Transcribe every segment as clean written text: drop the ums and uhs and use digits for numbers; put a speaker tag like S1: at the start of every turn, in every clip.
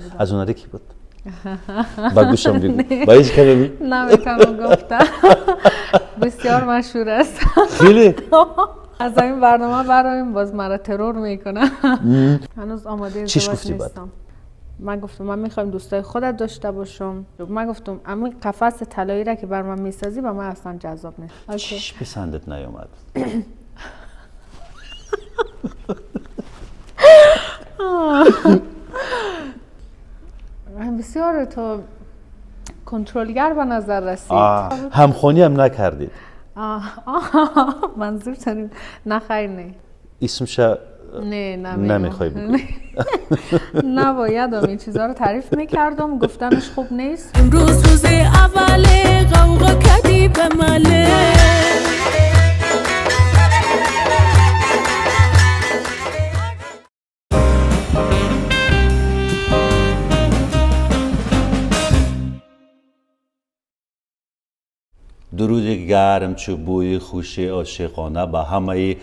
S1: بودم.
S2: از هنری کی بود؟ با گوشم بگو. با هیچ کلمه
S1: نمیتونم گفتم. بسیار مشهور است.
S2: خیلی
S1: از این برنامه برایم باز مرا ترور میکنه. هنوز آماده
S2: چیش
S1: ازدواج
S2: گفتی بعد؟
S1: نیستم. من گفتم من میخوایم دوستای خودت داشته باشم. من گفتم اما قفس طلایی را که بر من میسازی به من اصلا جذاب نیست. okay.
S2: چیش پسندت نیومد؟
S1: بسیار تو کنترلگر به نظر رسید.
S2: همخوانی هم نکردید.
S1: منظور تنیم نه خیر نه.
S2: اسمش
S1: نه نه
S2: نمیخوای بگی.
S1: نه باید این چیزا رو تعریف میکردم، گفتنش خوب نیست.
S3: امروز روز اول غوغا کدی به مله.
S2: درود گرم چو بوی خوش عاشقانه به همه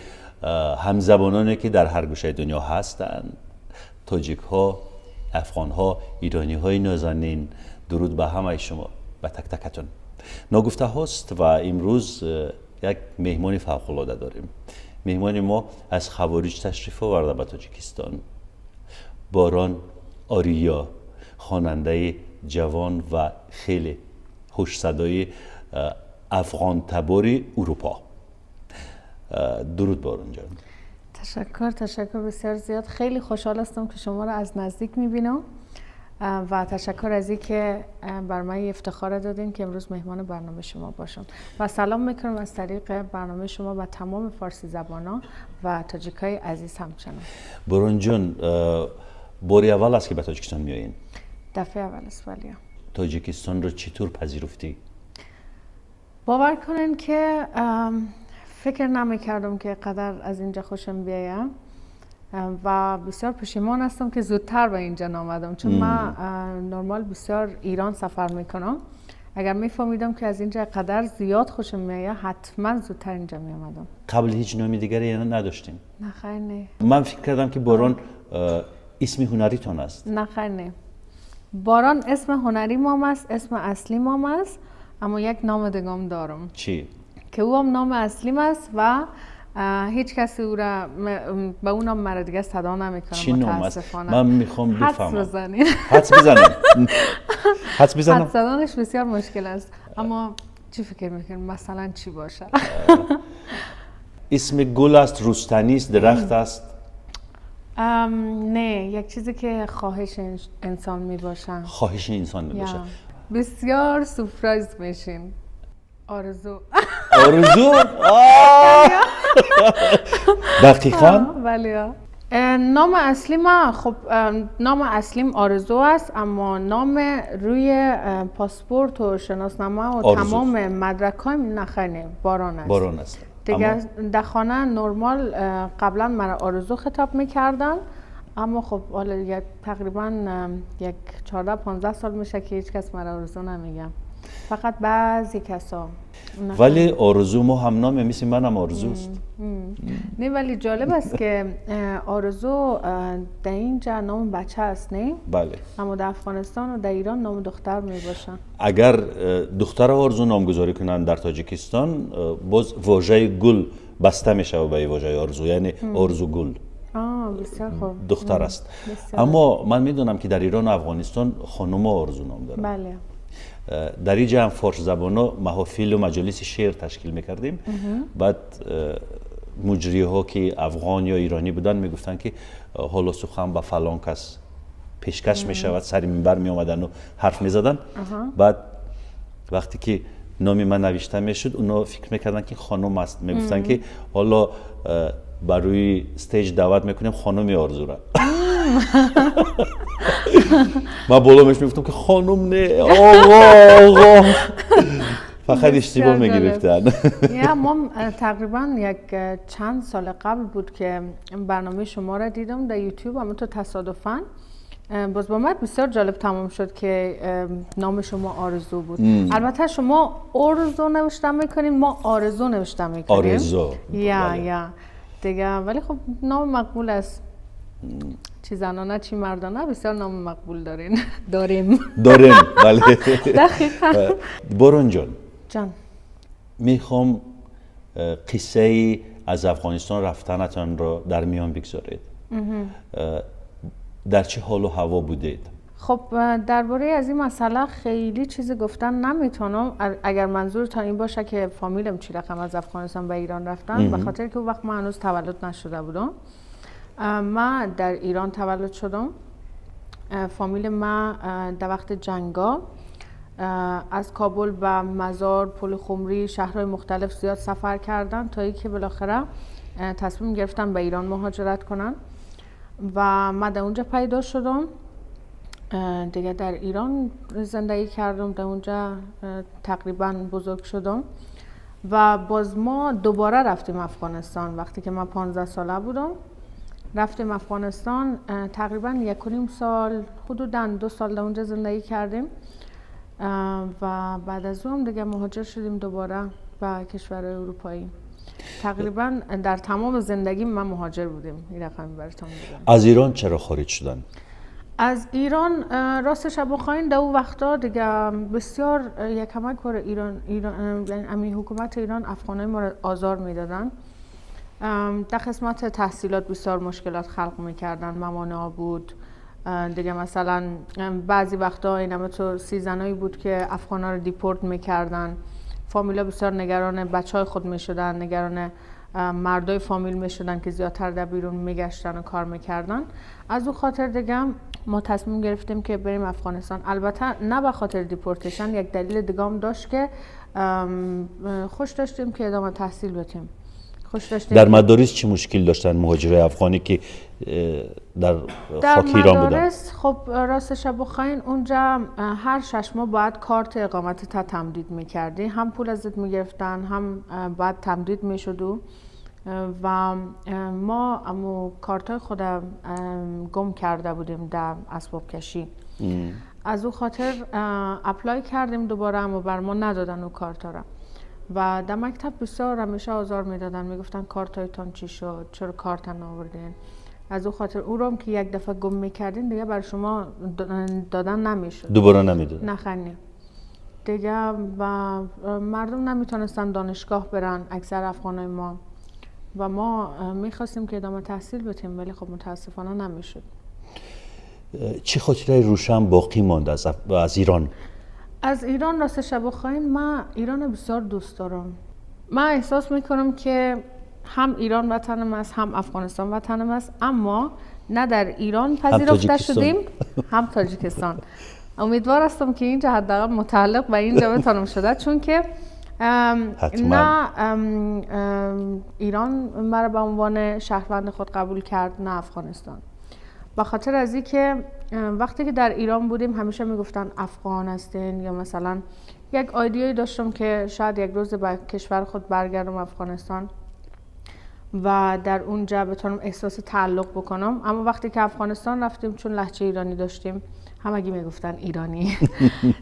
S2: همزبانانی که در هر گوشه دنیا هستند، تاجیک ها، افغان ها، ایرانی های نازنین، درود به همه شما، به تک تکتون. ناگفته هاست و امروز یک مهمان فوق العاده داریم. مهمان ما از خواریج تشریف آورده به تاجیکستان، باران آریا، خواننده جوان و خیلی خوش صدای افغان تبار اروپا. درود باران جان.
S1: تشکر، تشکر بسیار زیاد. خیلی خوشحال هستم که شما را از نزدیک میبینم و تشکر از اینکه بر من افتخار دادین که امروز مهمان برنامه شما باشم و سلام میکنم از طریق برنامه شما و تمام فارسی زبانا و تاجیکای عزیز همچنان.
S2: باران جان، باری اول است که به تاجیکستان میایین؟
S1: دفعه اول است. ولی
S2: تاجیکستان رو چطور پذیرفتی؟
S1: باور کنین که فکر نمیکردم که قدر از اینجا خوشم بیایم و بسیار پشیمان هستم که زودتر به اینجا نامدم، چون من نرمال بسیار ایران سفر میکنم. اگر میفهمیدم که از اینجا قدر زیاد خوشم میآید حتما زودتر اینجا میامدم.
S2: قبل هیچ نامی دیگری نداشتیم؟
S1: نه خیر نه.
S2: من فکر کردم که باران اسم هنریتان است.
S1: نه خیر نه، باران اسم هنری مام است، اسم اصلی مام است، اما یک نام دیگم دارم.
S2: چی؟
S1: که او هم نام اصلیم است و هیچ کسی او را به اون نام مرا دیگه صدا نمیکنه.
S2: چی نام است؟ من میخوام بفهمم.
S1: حدس بزنین.
S2: حدس بزنم. حدس بزنم.
S1: حدس زدنش بسیار مشکل است، اما چی فکر میکنین مثلا چی باشه؟
S2: اسم گل است، روستنی است، درخت است؟
S1: نه، یک چیزی که خواهش انسان میباشه.
S2: خواهش انسان میباشه.
S1: بسیار سورپرایز میشین. آرزو.
S2: آرزو؟ دقیقاً؟
S1: بله. نام اصلی ما خب نام اصلیم آرزو است، اما نام روی پاسپورت و شناسنامه و تمام مدرک هایم نه، باران است.
S2: باران است.
S1: دیگه در خانه نرمال قبلا مرا آرزو خطاب میکردن، اما خب حالا دیگه تقریبا یک 14-15 سال میشه که هیچ کس مرا آرزو نمیگه، فقط بعضی کسا.
S2: ولی آرزو ما هم نامه، مثل منم آرزوست.
S1: نه ولی جالب است که آرزو در اینجا نام بچه است، نه؟
S2: بله.
S1: اما در افغانستان و در ایران نام دختر می باشن.
S2: اگر دختر آرزو نامگذاری کنند در تاجیکستان، باز واژه گل بسته میشه به واژه آرزو، یعنی آرزو گل.
S1: بسیار خوب.
S2: دختر است. اما من میدونم که در ایران و افغانستان خانم آرزو نام دارن.
S1: بله.
S2: در اینجا هم فارس زبانا محافل و مجالس شعر تشکیل میکردیم. بعد مجری ها که افغان یا ایرانی بودن میگفتن که حالا سخن به فلان کس پیشکش میشود، سر منبر میآمدن و حرف میزدن. بعد وقتی که نام من نوشته میشد، اونا فکر میکردن که خانم است، میگفتن که حالا بر روی stage دعوت میکنیم خانم آرزو را. من بالا میش میگفتم که خانم نه، آقا آقا. فقط اشتباه میگرفتن.
S1: یا ما تقریبا یک چند سال قبل بود که برنامه شما را دیدم در یوتیوب، اما تو تصادفاً باز با من بسیار جالب تمام شد که نام شما آرزو بود. البته شما آرزو نوشته میکنین، ما آرزو نوشته میکنیم.
S2: آرزو.
S1: یا یا دیگه، ولی خب نام مقبول است. چی زنانه چی مردانه، بسیار نام مقبول دارین، داریم.
S2: داریم، بله.
S1: دقیقا.
S2: باران جان.
S1: جان.
S2: میخوام قصه از افغانستان رفتنتان را در میان بگذارید. در چه حال و هوا بودید؟
S1: خب، درباره از این مسئله خیلی چیزی گفتن نمیتونم. اگر منظورتان این باشه که فامیلم چی رقم از افغانستان به ایران رفتن، به خاطر که اون وقت من هنوز تولد نشده بودم. من در ایران تولد شدم. فامیل ما در وقت جنگا از کابل به مزار، پل خمری، شهرهای مختلف زیاد سفر کردن تا اینکه بالاخره تصمیم گرفتن به ایران مهاجرت کنن و من در اونجا پیدا شدم. دیگه در ایران زندگی کردم، در اونجا تقریبا بزرگ شدم و باز ما دوباره رفتیم افغانستان. وقتی که من 15 ساله بودم رفتیم افغانستان. تقریبا 1.5 سال، حدودا 2 سال در اونجا زندگی کردیم و بعد از اون دیگه مهاجر شدیم دوباره به کشور اروپایی. تقریبا در تمام زندگی من مهاجر بودیم. این رقم براتون بگم.
S2: از ایران چرا خارج شدن؟
S1: از ایران راستش بخواین، در او وقتا دیگه بسیار یکمک بار ایران، یعنی امی حکومت ایران افغانای ما را آزار میدادن. در قسمت تحصیلات بسیار مشکلات خلق میکردن، موانع بود. دیگه مثلا بعضی وقتا این تو season ایی بود که افغانا رو deport میکردن. فامیلا بسیار نگران بچه های خود میشدن، نگران مردای فامیل میشدن که زیادتر در بیرون میگشتن و کار میکردن. از او خاطر دیگه ما تصمیم گرفتیم که بریم افغانستان. البته نه به خاطر deportation، یک دلیل دیگه هم داشت که خوش داشتیم که ادامه تحصیل بدیم، خوش داشتیم.
S2: در مدارس چی مشکل داشتن مهاجرای افغانی که در
S1: در
S2: خاک ایران بودن؟
S1: مدارس، خب راستش بخواین، اونجا هر 6 ماه باید کارت اقامت تا تمدید میکردی. هم پول ازت میگرفتن، هم باید تمدید میشد و ما امو کارت های خود گم کرده بودیم در اسباب کشی. از او خاطر apply کردیم دوباره، اما بر ما ندادن او کارت را و در مکتب بسیار همیشه آزار میدادن، میگفتن کارت هایتان چی شد، چرا کارت نآوردین؟ از او خاطر او رو هم که یک دفعه گم میکردین، دیگه بر شما دادن نمیشد.
S2: دوباره نمیدادن؟
S1: نه دیگه. و مردم نمیتونستن دانشگاه برن، اکثر افغانای ما، و ما میخواستیم که ادامه تحصیل بدیم، ولی خب متاسفانه نمیشد.
S2: چه خاطره روشن باقی ماند از ایران؟
S1: از ایران راستش بخواین، من ایران بسیار دوست دارم. من احساس میکنم که هم ایران وطنم است، هم افغانستان وطنم است، اما نه در ایران پذیرفته
S2: تاجیکستان.
S1: شدیم، هم تاجیکستان. امیدوار هستم که اینجا حداقل متعلق به اینجا بتانم شده، چون که نه ام، ام، ایران مرا به عنوان شهروند خود قبول کرد، نه افغانستان. به خاطر از اینکه وقتی که در ایران بودیم همیشه میگفتن افغان هستین یا مثلا یک idea یی داشتم که شاید یک روز به کشور خود برگردم، افغانستان، و در اونجا بتونم احساس تعلق بکنم. اما وقتی که افغانستان رفتیم، چون لهجه ایرانی داشتیم، همگی میگفتن ایرانی.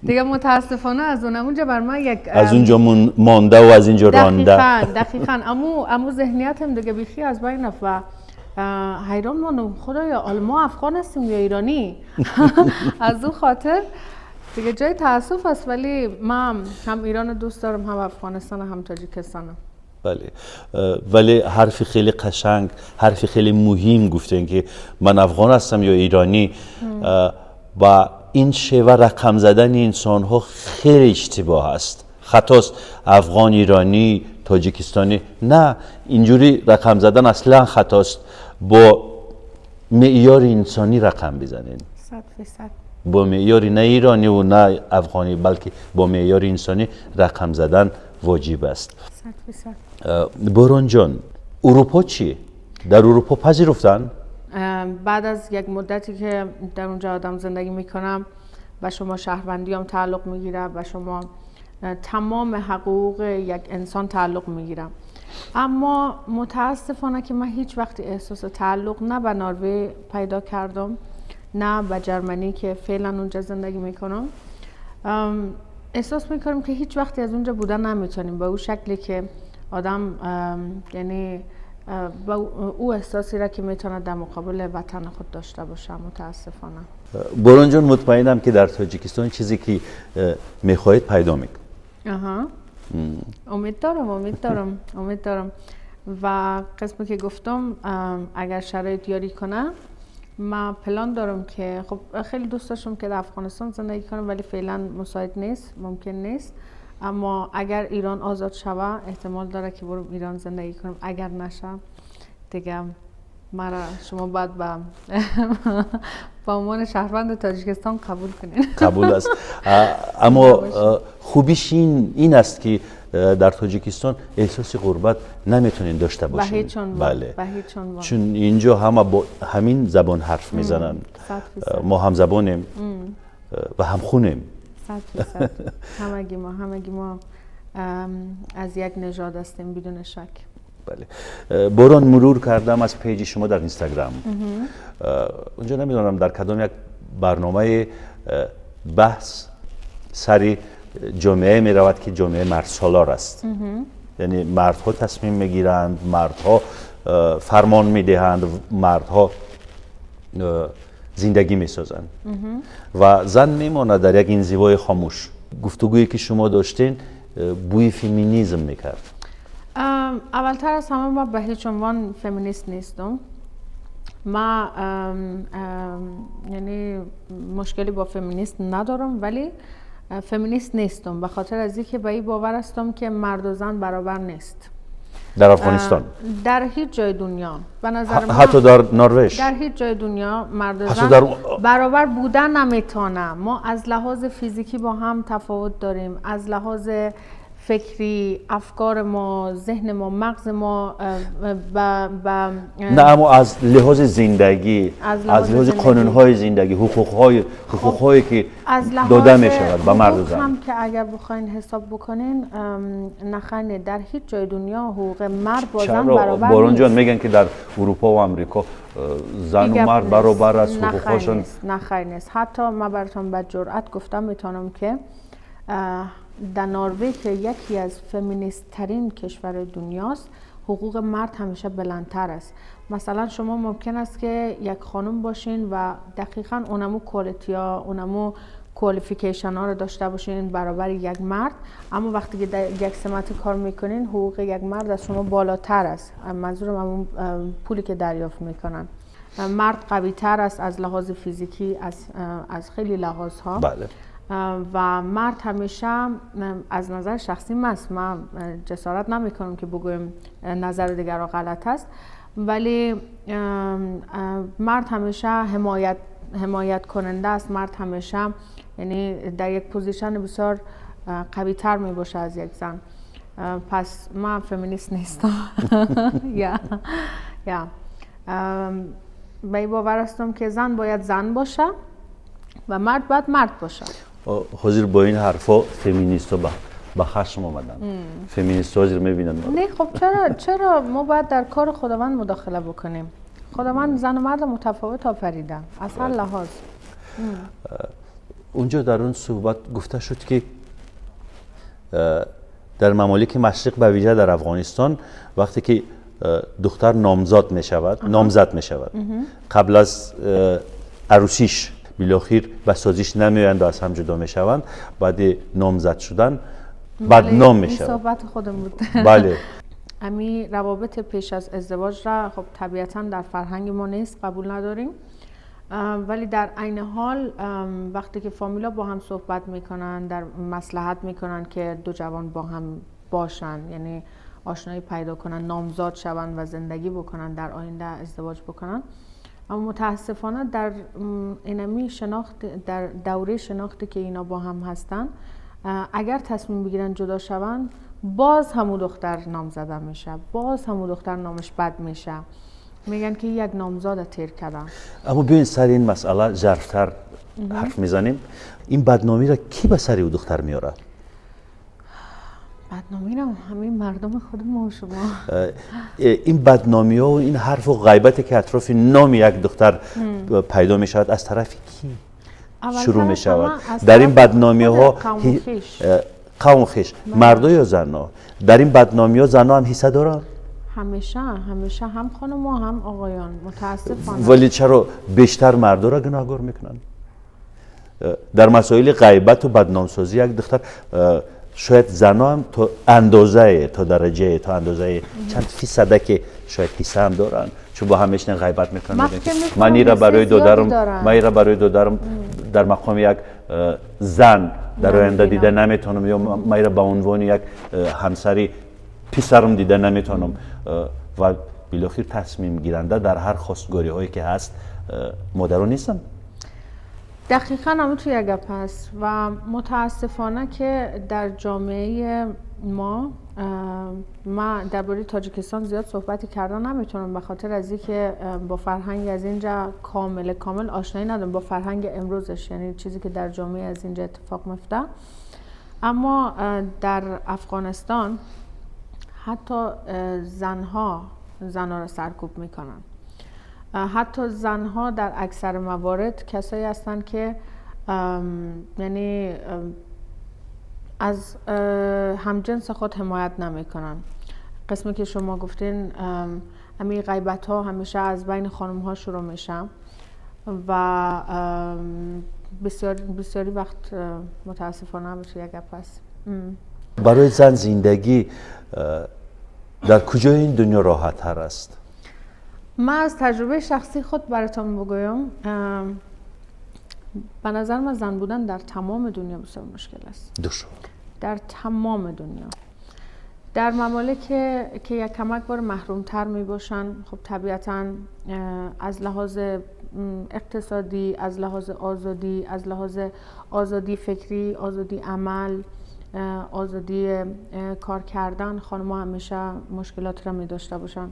S1: دیگه متاسفانه از اونم اونجا بر من یک
S2: از اونجا مانده و از اینجا رانده.
S1: دقیقا دقیقا. امو ذهنیتم دیگه بیخی از بین رفت و حیران ماندم، خدایا، حالا ما افغان هستیم یا ایرانی؟ از اون خاطر دیگه جای تاسف است، ولی من هم ایران رو دوست دارم، هم افغانستان، هم تاجیکستان.
S2: بله، ولی حرف خیلی قشنگ، حرف خیلی مهم گفتین که من افغان هستم یا ایرانی و این شیوه رقم زدن انسان ها خیلی اشتباه است، خطاست. افغان، ایرانی، تاجیکستانی، نه، اینجوری رقم زدن اصلا خطاست. با معیار انسانی رقم بزنین.
S1: 100%.
S2: با معیار نه ایرانی و نه افغانی، بلکه با معیار انسانی رقم زدن واجب است.
S1: 100%.
S2: باران جان، اروپا چی؟ در اروپا پذیرفتن؟
S1: بعد از یک مدتی که در اونجا آدم زندگی میکنم و شما شهروندی هم تعلق میگیره و شما تمام حقوق یک انسان تعلق میگیره، اما متاسفانه که من هیچ وقتی احساس تعلق نه به نروژ پیدا کردم، نه به Germany که فعلا اونجا زندگی میکنم. احساس میکنم که هیچ وقتی از اونجا بودن نمیتونیم به اون شکلی که آدم یعنی با او احساسی را که میتونه در مقابل وطن خود داشته باشه، متاسفانه.
S2: باران جان، مطمئنم که در تاجیکستان چیزی که میخواهید پیدا میکنید.
S1: آها، امید دارم، امید دارم، امید دارم. و قسمی که گفتم، اگر شرایط یاری کنه، ما پلان دارم که خب خیلی دوست داشتم که در افغانستان زندگی کنم، ولی فعلا مساعد نیست، ممکن نیست. اما اگر ایران آزاد شوه، احتمال داره که برم ایران زندگی کنم. اگر نشه، دیگه مرا شما باید به عنوان شهروند تاجیکستان قبول کنین.
S2: قبول است، اما خوبیش این است که در تاجیکستان احساس غربت نمیتونین داشته باشین.
S1: به هیچ عنوان.
S2: بله.
S1: به هیچ عنوان.
S2: چون اینجا همه با همین زبان حرف میزنن.
S1: 100%.
S2: ما هم زبانیم و هم خونیم.
S1: 100%. همگی ما از یک نژاد هستیم، بدون شک.
S2: بله باران، مرور کردم از page شما در اینستاگرام. اونجا نمیدونم در کدام یک برنامه بحث سری جامعه می رود که جامعه مرد سالار است، یعنی مردها تصمیم میگیرند، مردها فرمان میدهند، مردها زندگی میسازند و زن میماند در یک انزوای خاموش. گفتگویی که شما داشتین بوی فمینیزم میکرد.
S1: اولتر از همه، ما به هیچ عنوان فمینیست نیستم. ما ام، ام، یعنی مشکلی با فمینیست ندارم، ولی فمینیست نیستم به خاطر از اینکه به این باور هستم که مرد و زن برابر نیست.
S2: در افغانستان؟
S1: در هیچ جای دنیا به نظر من.
S2: حتی در نروژ؟
S1: در هیچ جای دنیا مرد و
S2: حتی
S1: زن برابر بودن نمیتونه. ما از لحاظ فیزیکی با هم تفاوت داریم، از لحاظ فکری، افکار ما، ذهن ما، مغز ما ب
S2: نه، اما از لحاظ زندگی،
S1: از لحاظ
S2: از لحاظ
S1: زندگی.
S2: قانونهای زندگی، حقوقهایی که
S1: از لحاظ
S2: داده می شود به مرد و
S1: حقوق
S2: زن.
S1: هم که اگر بخواین حساب بکنین، نخیر، در هیچ جای دنیا حقوق مرد با زن
S2: چرا
S1: برابر
S2: باران جان؟
S1: نیست.
S2: میگن که در اروپا و امریکا زن و
S1: دیگه
S2: مرد
S1: نیست.
S2: برابر است.
S1: نه خیر.
S2: حقوقهاشون
S1: نیست، نه خیر نیست. حتی ما براتون به جرأت گفتم میتونم که در نروژ که یکی از فمینیست ترین کشور دنیاست، حقوق مرد همیشه بلندتر است. مثلا شما ممکن است که یک خانم باشین و دقیقا اونمو quality ها، اونمو qualification ها رو داشته باشین برابر یک مرد، اما وقتی که در یک سمت کار میکنین، حقوق یک مرد از شما بالاتر است. منظورم همون پولی که دریافت میکنن. مرد قوی تر است از لحاظ فیزیکی، از خیلی لحاظ ها. و مرد همیشه، از نظر شخصی من است، من جسارت نمی کنم که بگویم نظر دیگران غلط است، ولی مرد همیشه حمایت کننده است. مرد همیشه یعنی در یک position بسیار قوی تر می باشه از یک زن. پس من فمینیست نیستم. yeah، به این باور هستم که زن باید زن باشه و مرد باید مرد باشه.
S2: حاضر با این حرفا فمینیستا به خشم آمدن. فمینیست حاضر میبینن.
S1: نه خب، چرا ما باید در کار خداوند مداخله بکنیم؟ خداوند زن و مرد متفاوت آفریده، از هر لحاظ.
S2: اونجا در اون صحبت گفته شد که در ممالک مشرق، به ویژه در افغانستان، وقتی که دختر نامزد می شود، قبل از عروسیش بالاخیر به سازش نمیآیند و از هم جدا می شوند. بعد نامزد شدن بدنام می
S1: این
S2: شود.
S1: صحبت خودم بود. امی روابط پیش از ازدواج را خب طبیعتا در فرهنگ ما نیست، قبول نداریم، ولی در عین حال وقتی که فامیلا با هم صحبت میکنن، در مصلحت میکنن که دو جوان با هم باشن، یعنی آشنایی پیدا کنن، نامزاد شون و زندگی بکنن، در آینده ازدواج بکنن. اما متاسفانه در اینمی شناخت، در دوره شناختی که اینا با هم هستن، اگر تصمیم بگیرن جدا شون، باز همون دختر نامزده میشه، باز همون دختر نامش بد میشه. میگن که یک نامزاد تیر کردن.
S2: اما بیاین سر این مسئله ژرفتر حرف میزنیم. این بدنامی را کی به سر او دختر میاره؟
S1: بدنامی رو همین مردم خود ما و شما.
S2: این بدنامی ها و این حرف و غیبتی که اطراف نام یک دختر پیدا می شود، از طرف کی
S1: اول
S2: شروع
S1: طرف
S2: می شود؟
S1: همه از
S2: در این
S1: طرف
S2: بدنامی
S1: خود
S2: ها
S1: قوم و خویش.
S2: قوم و خویش، مردا یا زنا؟ در این بدنامی ها زنا هم حصه دارن؟
S1: ҳамеша, ҳамеша, ҳам хонумҳо, ҳам оқоён, мутаассифона.
S2: Вале чаро бештар мардоро гунаҳгор мекунанд дар масоили ғайбату бадномсозӣ? Як духтар, шояд занҳо ҳам то андозае, то дараҷае, то андозаи чанд фисада ки шояд ҳисса ҳам доранд, чун бо ҳам мешинан, ғайбат мекунанд.
S1: Ман фикр мекунам,
S2: ман ира барои
S1: ҳиссаи зиёде
S2: додарам
S1: доранд.
S2: Ман ира барои додарам дар мақоми як зан дар оянда дида наметавонам ё ман ира ба унвони як ҳамсари писарам дида наметавонам. Ва билохир тасмимгиранда дар ҳар хостгориҳое ки ҳаст, модарон нестанд?
S1: دقیقا همون یک گپ هست و متاسفانه که در جامعه ما، ما درباره تاجیکستان زیاد صحبتی کردن نمیتونم، به خاطر از اینکه با فرهنگ از اینجا کامل کامل آشنایی ندارم، با فرهنگ امروزش، یعنی چیزی که در جامعه از اینجا اتفاق میفته. اما در افغانستان حتی زنها زنها را سرکوب میکنن. حتی زنها در اکثر موارد کسایی هستند که یعنی از همجنس خود حمایت نمیکنن. قسمی که شما گفتین، همین غیبت ها همیشه از بین خانم ها شروع میشه و بسیار بسیاری وقت متاسفانه همیشه یک گپ است.
S2: барои зан зиндагӣ дар куҷои ин дунё роҳаттар аст?
S1: من از تجربه شخصی خود براتون بگویم، به نظر من زن بودن در تمام دنیا بسیار مشکل است.
S2: دشوار.
S1: در تمام دنیا. در ممالک که یک کمک بار محرومتر می باشن، خب طبیعتا از لحاظ اقتصادی، از لحاظ آزادی، از لحاظ آزادی فکری، آزادی عمل، آزادی کار کردن، خانم‌ها همیشه مشکلات را می داشته باشن.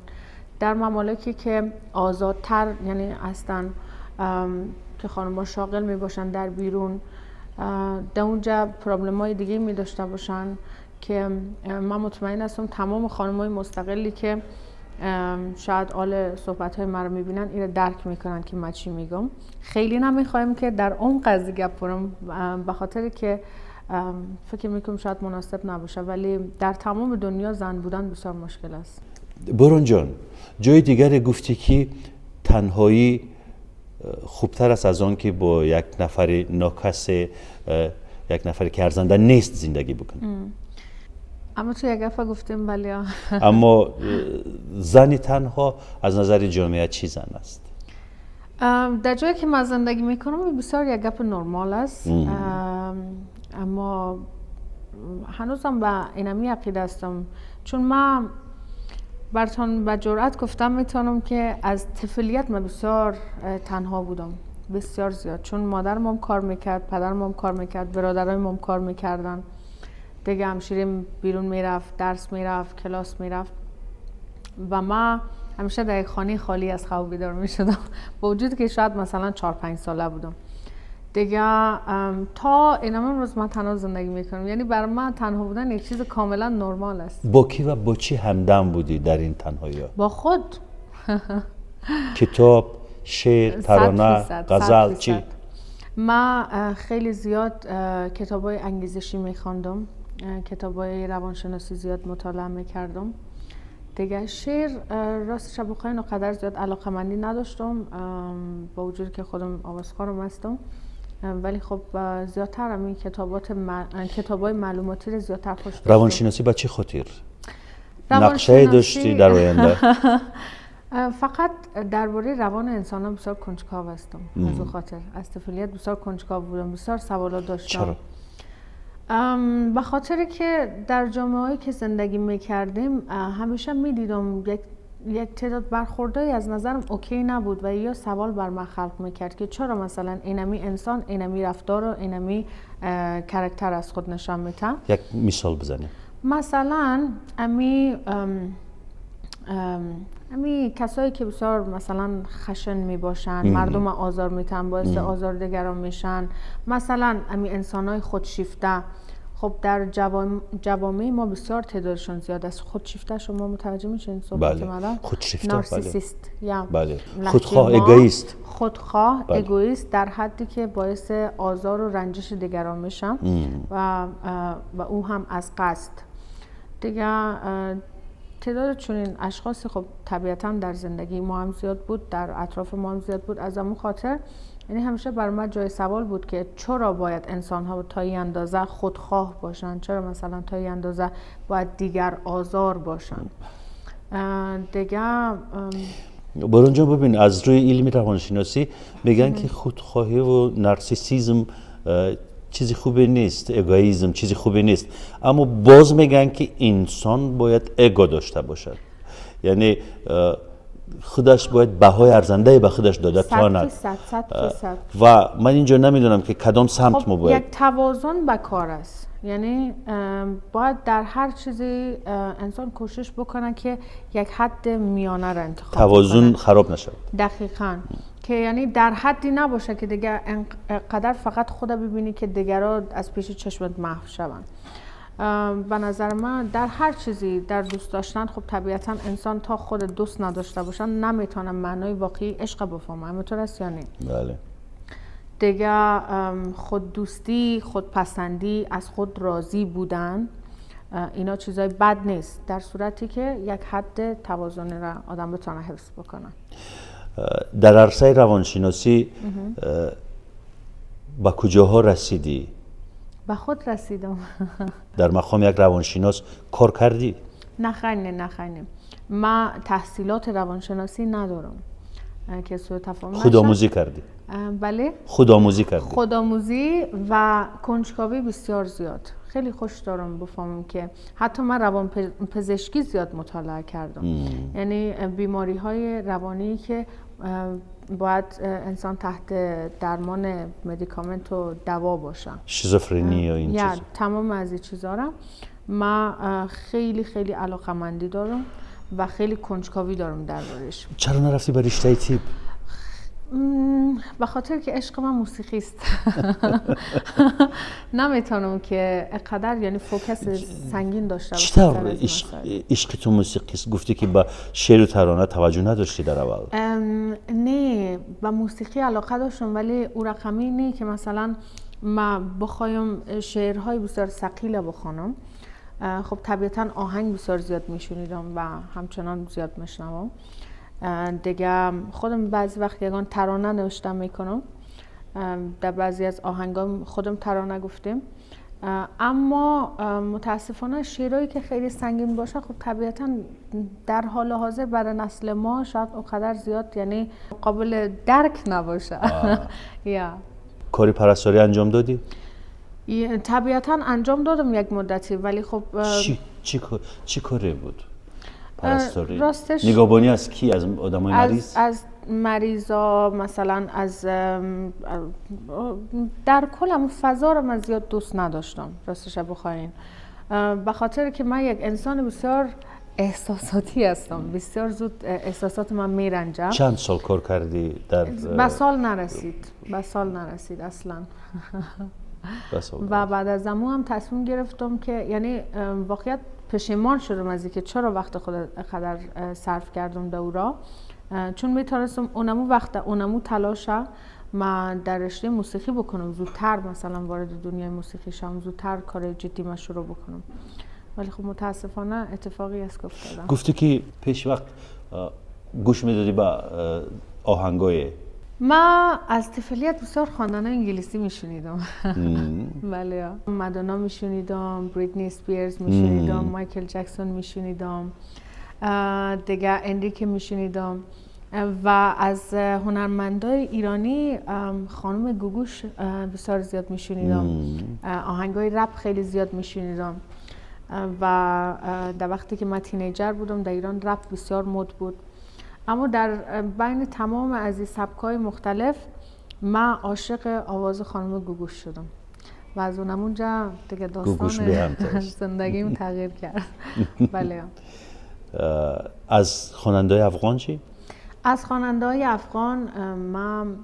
S1: در ممالکی که آزادتر یعنی هستن، که خانم‌ها شاغل می باشن در بیرون، در اونجا problem های دیگه می داشته باشن که من مطمئن هستم تمام خانم های مستقلی که شاید آل صحبت های من رو میبینن، این رو درک میکنن که من چی میگم. خیلی نمیخوایم که در عمق از گپ برم، به خاطر که فکر میکنم شاید مناسب نباشه، ولی در تمام دنیا زن بودن بسیار مشکل است.
S2: Борон ҷон، ҷои дигаре гуфтӣ ки танҳоӣ хубтар аст аз он ки бо як нафари нокасе, як нафаре ки арзанда нест, зиндагӣ бикунӣ.
S1: اما تو یک گفه گفتیم، ولی
S2: аммо зани танҳо аз назари ҷомеа чӣ зан аст?
S1: در جایی که من زندگی میکنم بسیار یک گپ نرمال است، اما هنوزم به اینمی عقیده هستم، چون من براتون به جرأت گفتم میتونم که از طفلیت من بسیار تنها بودم، بسیار زیاد، چون مادرم هم کار میکرد، پدرم هم کار میکرد، برادرای هم کار میکردن. دیگه همشیریم بیرون میرفت، درس میرفت، کلاس میرفت و ما همیشه در یک خانه خالی از خواب بیدار میشدم، با وجود که شاید مثلا 4-5 ساله بودم. دیگه تا اینم امروز من تنها زندگی میکنم، یعنی برای من تنها بودن یک چیز کاملا نرمال است.
S2: бо кӣ ва бо чӣ ҳамдам будӣ дар ин танҳоиҳо?
S1: با خود.
S2: китоб، шеър، тарона،
S1: 100%،
S2: ғазал،
S1: 100%.
S2: чӣ?
S1: من خیلی زیاد کتاب های انگیزشی میخواندم، کتاب های روانشناسی زیاد مطالعه میکردم. دیگه شعر، راستش بخواین، قدر زیاد علاقه مندی نداشتم، با وجود که خودم آوازخوانم هستم، ولی خب زیادتر همین کتاب های معلوماتی رو زیادتر خوش داشتم.
S2: равоншиносӣ ба чӣ хотир؟ нақшае доштӣ дар оянда؟
S1: فقط درباره روان انسان ها بسیار کنجکاو هستم. از او خاطر از طفولیت بسیار کنجکاو بودم، بسیار سوالات داشتم.
S2: چرا؟
S1: به خاطر که در جامعه هایی که زندگی میکردیم، همیشه میدیدم یک تعداد برخوردهایی از نظرم okay نبود و یا سوال بر من خلق میکرد که چرا مثلا اینمی انسان اینمی رفتار و اینمی character از خود نشان میده.
S2: як мисол бизанед.
S1: مثلا امی ام، ام، امی کسایی که بسیار مثلا خشن می باشن، مردم آزار میتن، باعث آزار دیگران میشن، مثلا امی انسان های خودشیفته. خب در جوامع ما بسیار تعدادشون زیاد است. خودشیفته شما متوجه میشین صحبت
S2: بله.
S1: مرا؟
S2: خودشیفته، بله.
S1: narcissist یا
S2: بله.
S1: لهجه
S2: خودخواه،
S1: ما
S2: egoist.
S1: خودخواه،
S2: بله.
S1: egoist، در حدی که باعث آزار و رنجش دیگران میشن و او هم از قصد. دیگه تعداد چنین اشخاصی خب طبیعتا در زندگی ما هم زیاد بود، در اطراف ما هم زیاد بود. از همون خاطر یعنی همیشه بر من جای سوال بود که چرا باید انسان ها تا این اندازه خودخواه باشن، چرا مثلا تا این اندازه باید دیگر آزار باشن. دیگه
S2: باران جان، ببین، از روی علم روانشناسی میگن که خودخواهی و نارسیسیزم چیزی خوبی نیست، اگویزم چیزی خوبی نیست، اما باز میگن که انسان باید ego داشته باشد، یعنی خودش باید بهای ارزنده به خودش داده تواند.
S1: 100%، 100%.
S2: و من اینجا نمیدونم که کدام سمت
S1: خب
S2: ما باید
S1: یک توازن به کار است، یعنی باید در هر چیزی انسان کوشش بکنه که یک حد میانه را انتخاب
S2: توازن
S1: بکنه.
S2: خراب نشود.
S1: دقیقا، که یعنی در حدی نباشه که دیگه انقدر فقط خود ببینی که دیگرا از پیش چشمت محو شوند. به نظر من در هر چیزی، در دوست داشتن، خب طبیعتا انسان تا خود دوست نداشته باشن نمیتونه معنای واقعی عشق بفهمه، همینطور است یا نه؟
S2: بله.
S1: دیگه خود دوستی، خودپسندی، از خود راضی بودن، اینا چیزای بد نیست در صورتی که یک حد توازنی را آدم بتونه حفظ بکنه.
S2: در عرصه روانشناسی به کجاها رسیدی؟
S1: به خود رسیدم.
S2: در مقام یک روانشناس کار کردی؟
S1: نه خیر، نه خیر، من تحصیلات روانشناسی ندارم که سوء تفاهم نشه.
S2: خودآموزی کردی؟
S1: بله.
S2: خودآموزی کردی؟
S1: خودآموزی و کنجکاوی بسیار زیاد. خیلی خوش دارم بفهمم که حتی من روان پزشکی زیاد مطالعه کردم، یعنی بیماری های روانی که باید انسان تحت درمان medicament و دوا باشه.
S2: شیزوفرنی یا این
S1: یا
S2: چیز.
S1: تمام از این چیزا را من خیلی خیلی علاقمندی دارم و خیلی کنجکاوی دارم دربارش.
S2: چرا نرفتی به رشته طب؟
S1: به خاطر که عشق من موسیقی است، نمیتونم که اقدر یعنی focus سنگین داشته باشم
S2: چطور
S1: سر از
S2: عشق
S1: مسائل.
S2: عشق تو موسیقی است؟ گفتی که با شعر و ترانه توجه نداشتی در اول.
S1: نه، به موسیقی علاقه داشتم ولی او رقمی نه که مثلا ما بخوایم شعرهای بسیار ثقیل بخوانم. خب طبیعتا آهنگ بسیار زیاد میشنیدم و همچنان زیاد میشنوم. دیگه خودم بعضی وقت یگان ترانه نوشته میکنم، در بعضی از آهنگام خودم ترانه گفتیم، اما متاسفانه شعرهایی که خیلی سنگین باشه خب طبیعتا در حال حاضر برای نسل ما شاید اونقدر زیاد یعنی قابل درک نباشه یا
S2: کاری پرستاری انجام دادی؟
S1: طبیعتا انجام دادم یک مدتی، ولی خب
S2: چی کاری بود؟ پرستاری؟
S1: راستش
S2: نگهبانی از کی؟ از آدمای مریض؟
S1: از مریضا مثلا، از در کل هم فضا رو من زیاد دوست نداشتم راستش بخواین، به خاطر که من یک انسان بسیار احساساتی هستم، بسیار زود احساسات من میرنجم.
S2: چند سال کار کردی در
S1: به سال نرسید، به سال نرسید اصلا.
S2: به سال.
S1: و بعد از امو هم تصمیم گرفتم که یعنی واقعیت پشیمان شدم از اینکه چرا وقت خود قدر صرف کردم دورا، چون میتونستم اونمو وقت اونمو تلاشه من در رشته موسیقی بکنم، زودتر مثلا وارد دنیای موسیقی شم، زودتر کار جدی من شروع بکنم، ولی خب متاسفانه اتفاقی است که افتادم.
S2: گفتی که پیش وقت گوش میدادی به آهنگای
S1: ما از طفلیت بسیار خواندن انگلیسی میشنیدم، بله، مدونا میشنیدم، بریتنی اسپیرز میشنیدم، مایکل جکسون میشنیدم، دیگه انریکه میشنیدم و از هنرمندای ایرانی خانم گوگوش بسیار زیاد میشنیدم، آهنگای رپ خیلی زیاد میشنیدم و در وقتی که من teenager بودم در ایران رپ بسیار مد بود، اما در بین تمام از این سبکای مختلف من عاشق آواز خانم گوگوش شدم و از اونم اونجا دیگه
S2: گوگوش
S1: داستان
S2: به هم تاست.
S1: زندگیم تغییر کرد، بله.
S2: از خواننده افغان چی؟
S1: از خواننده های افغان من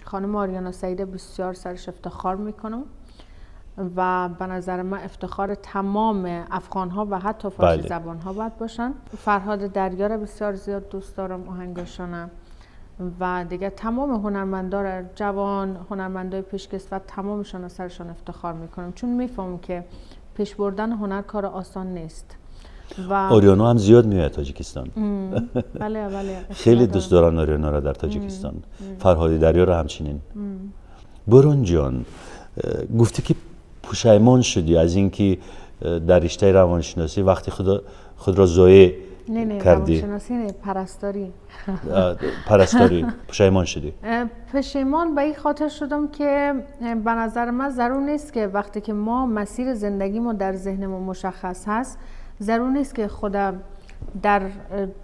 S1: خانم آریانا سعیده بسیار سرش افتخار میکنم و به نظر من افتخار تمام افغان ها و حتی فارسی زبان ها باید باشن. فرهاد دریا را بسیار زیاد دوست دارم، آهنگاشانم، و دیگه تمام هنرمندان جوان، هنرمندای پیشکسوت، تمامشان از سرشان افتخار میکنم، چون میفهمم که پیش بردن هنر کار آسان نیست. و
S2: آریانا هم زیاد میاد تاجیکستان.
S1: بله بله.
S2: خیلی دوست دارن آریانا را در تاجیکستان، فرهادی دریا را همچنین. باران جان، گفتی که پشیمان شدی از اینکه در رشته روانشناسی وقتی خود را ضایع
S1: نه نه،
S2: کردی.
S1: روانشناسی نه، پرستاری.
S2: پرستاری پشیمان شدی.
S1: پشیمان به این خاطر شدم که به نظر من ضرور نیست که وقتی که ما مسیر زندگی ما در ذهن ما مشخص هست، ضرور نیست که خود در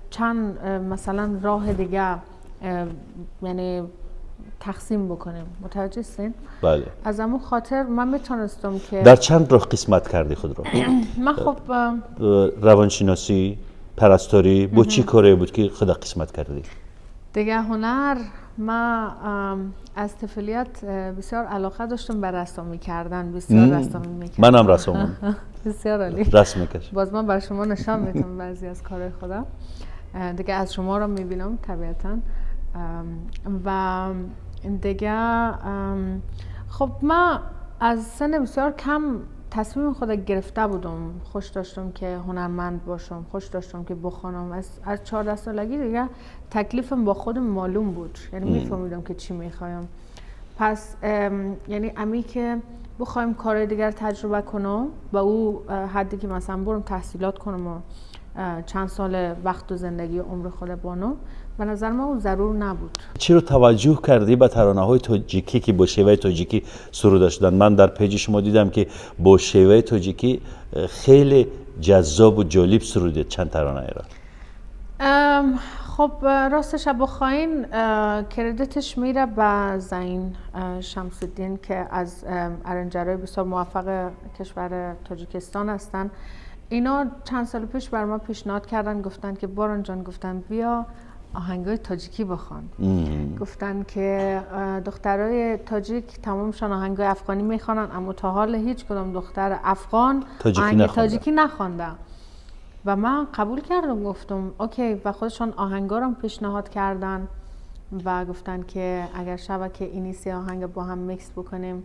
S1: چند مثلا راه دیگه یعنی تقسیم بکنیم. متوجه هستین؟
S2: بله.
S1: از همون خاطر من میتونستم که
S2: در چند راه قسمت کردی خود را؟
S1: من خب
S2: روانشناسی، پرستاری، با چی کاری بود که خود قسمت کردی؟
S1: دیگه هنر، من از طفولیت بسیار علاقه داشتم به رسامی کردن، بسیار رسامی میکردم.
S2: من هم رسامم.
S1: بسیار عالی.
S2: رسم میکشم.
S1: باز من بر شما نشان میدم بعضی از کارهای خودم. دیگه از شما رو میبینم طبیعتا. و دیگه خب من از سن بسیار کم تصمیم خود گرفته بودم، خوش داشتم که هنرمند باشم، خوش داشتم که بخوانم. از 14 سالگی دیگه تکلیفم با خودم معلوم بود، یعنی میفهمیدم که چی میخوایم. پس یعنی امی که بخوایم کارهای دیگر تجربه کنم و او حدی که مثلا برم تحصیلات کنم و چند سال وقت و زندگی و عمر خود بانم، به نظر من او ضرور نبود.
S2: چرا توجه کردی به ترانه های تاجیکی که با شیوه تاجیکی سروده شدن؟ من در پیج شما دیدم که با شیوه تاجیکی خیلی جذاب و جالب سروده چند ترانه را.
S1: خب راستش بخواین credit ش میره به زین شمس‌الدین که از arranger های بسیار موفق کشور تاجیکستان هستن. اینا چند سال پیش بر ما پیشنهاد کردن، گفتن که باران جان، گفتن بیا آهنگای تاجیکی بخوان. گفتن که دخترای تاجیک تمامشان آهنگای افغانی میخوانن، اما تا حال هیچ کدام دختر افغان
S2: تاجیکی
S1: آهنگ
S2: نخوانده.
S1: تاجیکی نخوانده. و من قبول کردم، گفتم okay، و خودشان آهنگا رو پیشنهاد کردن و گفتن که اگر شبه که اینی سه آهنگ با هم میکس بکنیم.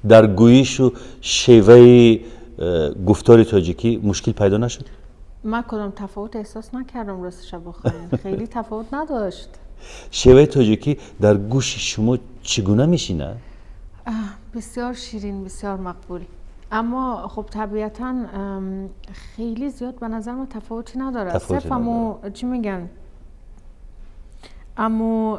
S2: در گویش و شیوه گفتار تاجیکی مشکل پیدا نشد؟
S1: من کدام تفاوت احساس نکردم، راستش بخواین خیلی تفاوت نداشت.
S2: شیوه تاجیکی در گوش شما چگونه میشینه؟
S1: بسیار شیرین، بسیار مقبول، اما خب طبیعتا خیلی زیاد به نظر من تفاوتی نداره.
S2: تفاوتی
S1: صرف امو چی میگن، امو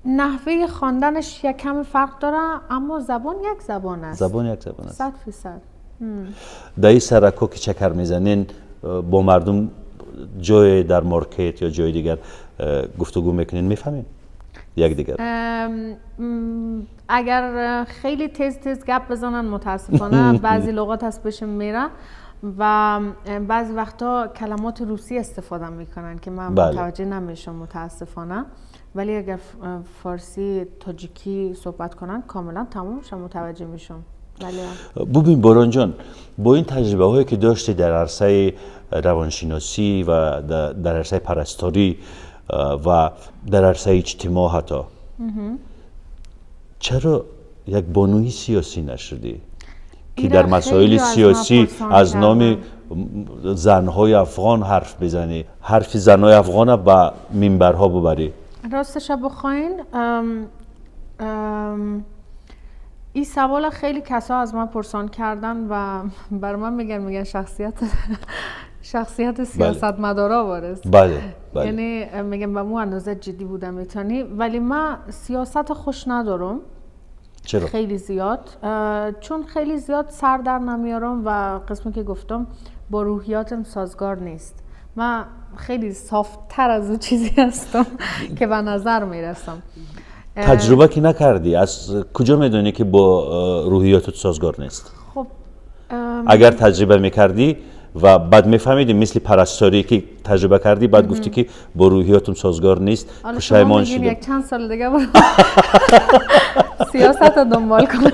S1: نحوه خواندنش یک کم فرق داره، اما زبان یک زبان است.
S2: زبان یک زبان است.
S1: 100%.
S2: در این سرکا که چکر میزنین با مردم، جای در market یا جای دیگر گفتگو میکنین، میفهمین یک دیگر؟
S1: اگر خیلی تیز تیز گپ بزنن، متاسفانه بعضی لغات از پیشم میره و بعضی وقتا کلمات روسی استفاده میکنن که من متوجه نمیشم متاسفانه، ولی اگر فارسی تاجیکی صحبت کنن کاملا تمامش متوجه میشم، بله.
S2: ببین باران جان، با این تجربه هایی که داشتی در عرصه روانشناسی و در عرصه پرستاری و در عرصه اجتماع حتی، چرا یک بانوی سیاسی نشدی که
S1: ایره
S2: در مسائل
S1: خیلی از من
S2: سیاسی
S1: پرسان
S2: از نام
S1: کردن.
S2: زنهای افغان حرف بزنی، حرف زنهای افغان به منبرها ببری؟
S1: راستش بخواین ام ام این سوال خیلی کسا از من پرسان کردن و بر من میگن شخصیت سیاست مدارا وارث.
S2: بله بله.
S1: یعنی میگم به مو اندازه جدی بودم میتونی، ولی من سیاست خوش ندارم.
S2: چرا؟
S1: خیلی زیاد، چون خیلی زیاد سر در نمیارم و قسمی که گفتم با روحیاتم سازگار نیست. من خیلی soft تر از اون چیزی هستم که به نظر میرسم.
S2: تجربه که نکردی، از کجا میدونی که با روحیاتت سازگار نیست؟
S1: خب
S2: اگر تجربه میکردی و بعد میفهمیدی، مثل پرستاری که تجربه کردی، بعد گفتی که با روحیاتم سازگار نیست،
S1: حالا شما
S2: پشیمان
S1: میگین
S2: شدم.
S1: یک چند سال دیگه برو سیاست رو دنبال کنم،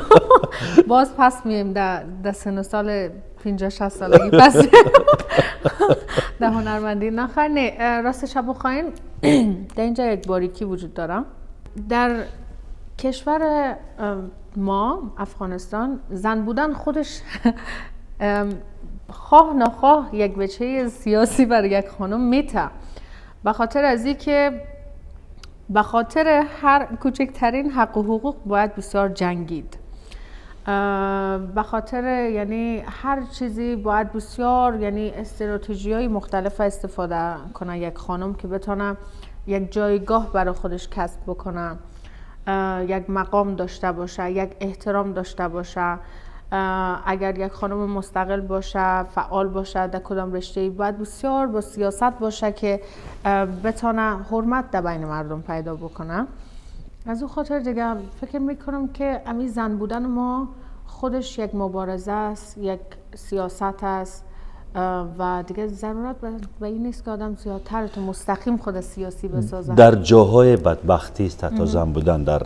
S1: باز پس میم در سن و سال 50 60 سالگی پس در هنرمندی. نه خیر، نه، راستش بخواین در اینجا یک باریکی وجود دارم. در کشور ما افغانستان زن بودن خودش خواه نخواه یک وجهه سیاسی برای یک خانم میته، به خاطر از اینکه به خاطر هر کوچکترین حق و حقوق باید بسیار جنگید، به خاطر یعنی هر چیزی باید بسیار یعنی استراتژی های مختلف استفاده کنه یک خانم که بتونه یک جایگاه برای خودش کسب بکنه، یک مقام داشته باشه، یک احترام داشته باشه. اگر یک خانم مستقل باشه، فعال باشه در کدام رشته‌ای، باید بسیار با سیاست باشه که بتونه حرمت در بین مردم پیدا بکنه. از اون خاطر دیگه فکر میکنم که امی زن بودن ما خودش یک مبارزه است، یک سیاست است و دیگه ضرورت به این نیست که آدم زیادتر تو مستقیم خود سیاسی بسازه.
S2: در جاهای بدبختی است حتی زن بودن، در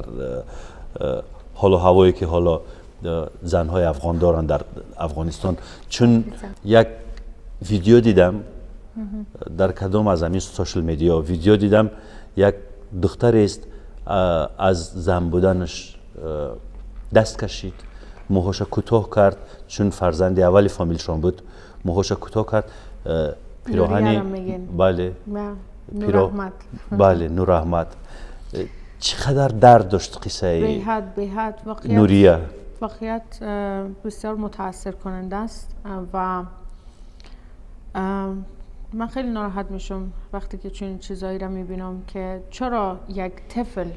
S2: حال و هوایی که حالا زنهای افغان دارن در افغانستان. چون یک ویدیو دیدم در کدام از همین social media، ویدیو دیدم یک دختر است از زن بودنش دست کشید، موهاش کوتاه کرد، چون فرزند اول فامیلشان بود موهاش کوتاه کرد، پیراهنی، بله
S1: نور احمد،
S2: بله نور احمد. چقدر درد داشت قصه
S1: بیحد بیحد.
S2: نوریه.
S1: واقعیت بسیار متاثر کننده است و من خیلی ناراحت میشم وقتی که چنین چیزایی را میبینم که چرا یک طفل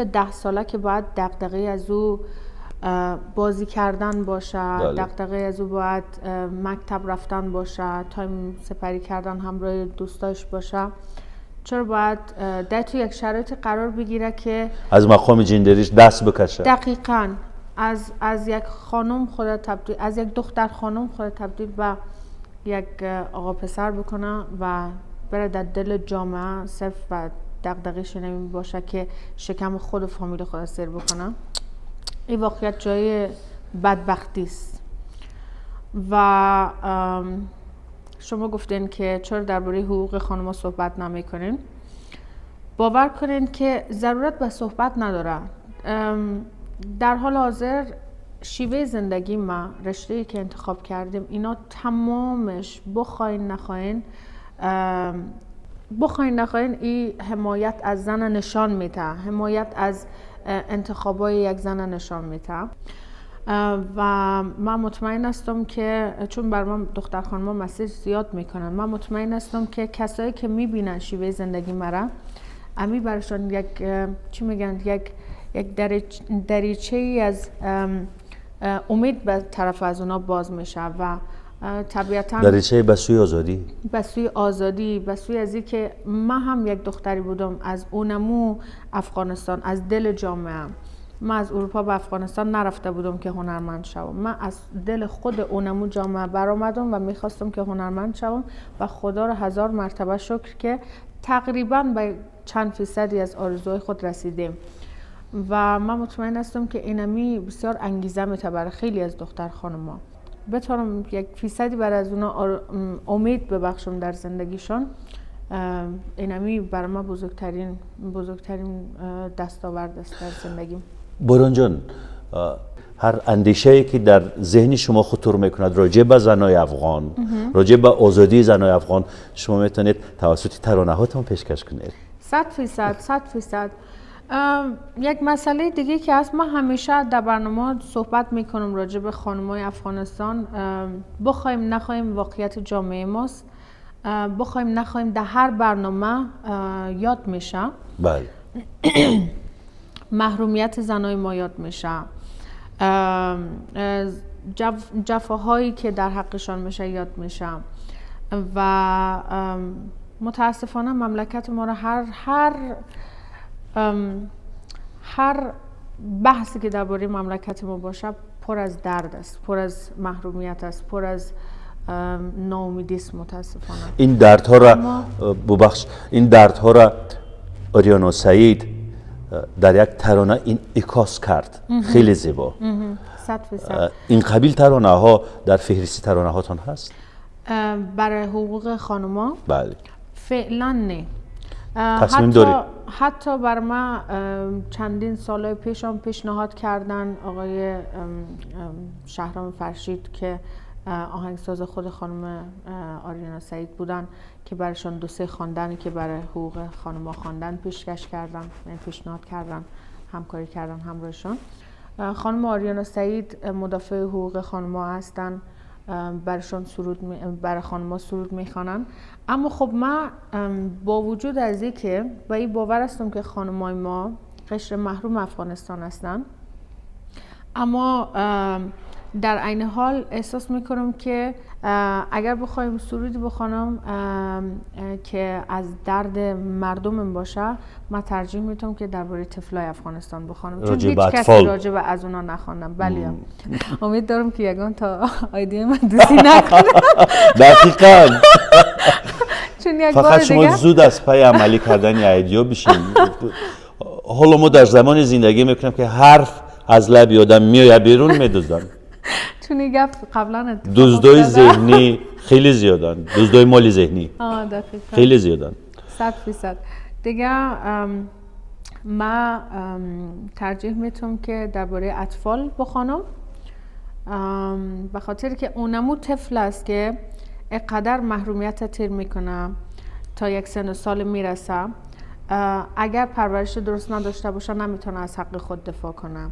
S1: 10 ساله که باید دغدغه از او بازی کردن باشه، دغدغه از او باید مکتب رفتن باشه، time سپری کردن همراه دوستاش باشه، چرا باید در تو یک شرایط قرار بگیره که
S2: از مقام gender یش دست بکشه؟
S1: دقیقاً از یک خانم خود تبدیل، از یک دختر خانم خود تبدیل به یک آقا پسر بکنه و بره در دل جامعه صرف و دغدغه‌ش نمی باشه که شکم خود و فامیل خود سر بکنه. این واقعیت جای بدبختی است. و شما گفتین که چرا درباره حقوق خانم‌ها صحبت نمی‌کنین. باور کنین که ضرورت به صحبت نداره. در حال حاضر شیوه زندگی ما، رشته‌ای که انتخاب کردیم، اینا تمامش بخواین نخواین این حمایت از زن نشان میده، حمایت از انتخابای یک زن نشان میده. و من مطمئن هستم که چون بر من دختر خانم‌ها مسیج زیاد میکنن، من مطمئن هستم که کسایی که میبینن شیوه زندگی مرا، امی برشان یک چی میگن، یک دریچه ای از امید به طرف از اونا باز میشه و طبیعتاً
S2: دریچه به سوی آزادی،
S1: به سوی آزادی، به سوی از اینکه من هم یک دختری بودم از اونمو افغانستان، از دل جامعه. من از اروپا به افغانستان نرفته بودم که هنرمند شوم، من از دل خود اونمو جامعه برآمدم و میخواستم که هنرمند شوم و خدا رو هزار مرتبه شکر که تقریباً به چند فیصدی از آرزوهای خود رسیدیم. و من مطمئن هستم که اینمی بسیار انگیزه میده برای خیلی از دختر خانم‌ها، بتونم یک فیصدی برای از اونا امید ببخشم در زندگیشان. اینمی برای من بزرگترین دستاورد است در زندگیم.
S2: باران جان، هر اندیشه‌ای که در ذهن شما خطور میکند راجع به زنای افغان، راجع به آزادی زنای افغان، شما میتونید توسط ترانه هاتون پیشکش کنید.
S1: 100%، 100%. یک مسئله دیگه که هست، من همیشه در برنامه صحبت میکنم راجع به خانم‌های افغانستان. بخوایم نخوایم واقعیت جامعه ماست، بخوایم نخوایم در هر برنامه یاد میشه.
S2: بله.
S1: محرومیت زنای ما یاد میشه، جفاهایی که در حقشان میشه یاد میشه و متاسفانه مملکت ما رو هر بحثی که درباره مملکت ما باشه پر از درد است، پر از محرومیت است، پر از ناامیدی است متاسفانه.
S2: این دردها را ببخش، این دردها را آریانا سعید در یک ترانه این انعکاس کرد، خیلی زیبا.
S1: 100%.
S2: این قبیل ترانه ها در فهرست ترانه هاتان هست؟
S1: برای حقوق خانوما؟
S2: بله.
S1: فعلا نه.
S2: تصمیم داری؟
S1: حتی بر ما چندین سال پیش هم پیشنهاد کردن آقای شهرام فرشید که آهنگساز خود خانم آریانا سعید بودن که برشان دو سه خواندنی که برای حقوق خانم‌ها خواندن پیشکش کردن، یعنی پیشنهاد کردن، همکاری کردن همراهشان. خانم آریانا سعید مدافع حقوق خانم‌ها هستن، برشان سرود برای خانم‌ها سرود میخوانن. اما خب من با وجود از اینکه با این باور هستم که خانم‌های ما قشر محروم افغانستان هستن، اما در عین حال احساس میکنم که اگر بخوایم سرودی بخوانم که از درد مردمم باشه، من ترجیح میتونم که درباره طفلای افغانستان بخوانم، چون هیچ کسی راجع به از اونا نخواندم. بله، امید دارم که یگان تا idea من دزدی نکنه.
S2: دقیقاً.
S1: چون یک
S2: فقط
S1: بار
S2: شما
S1: دیگه
S2: زود از پای عملی کردن idea بشین. حالا ما در زمان زندگی میکنیم که حرف از لب آدم میآید بیرون، میدزدن.
S1: چون این گپ قبلا اتفاق
S2: دزدای
S1: افتاده.
S2: ذهنی خیلی زیادن، دزدای مالی ذهنی
S1: دقیقا.
S2: خیلی زیادن.
S1: 100%. دیگه ما ترجیح میتونم که درباره اطفال بخوانم، به خاطر که اونمو طفل است که اقدر محرومیت تیر میکنه تا یک سن و سال میرسه، اگر پرورش درست نداشته باشه نمیتونه از حق خود دفاع کنه.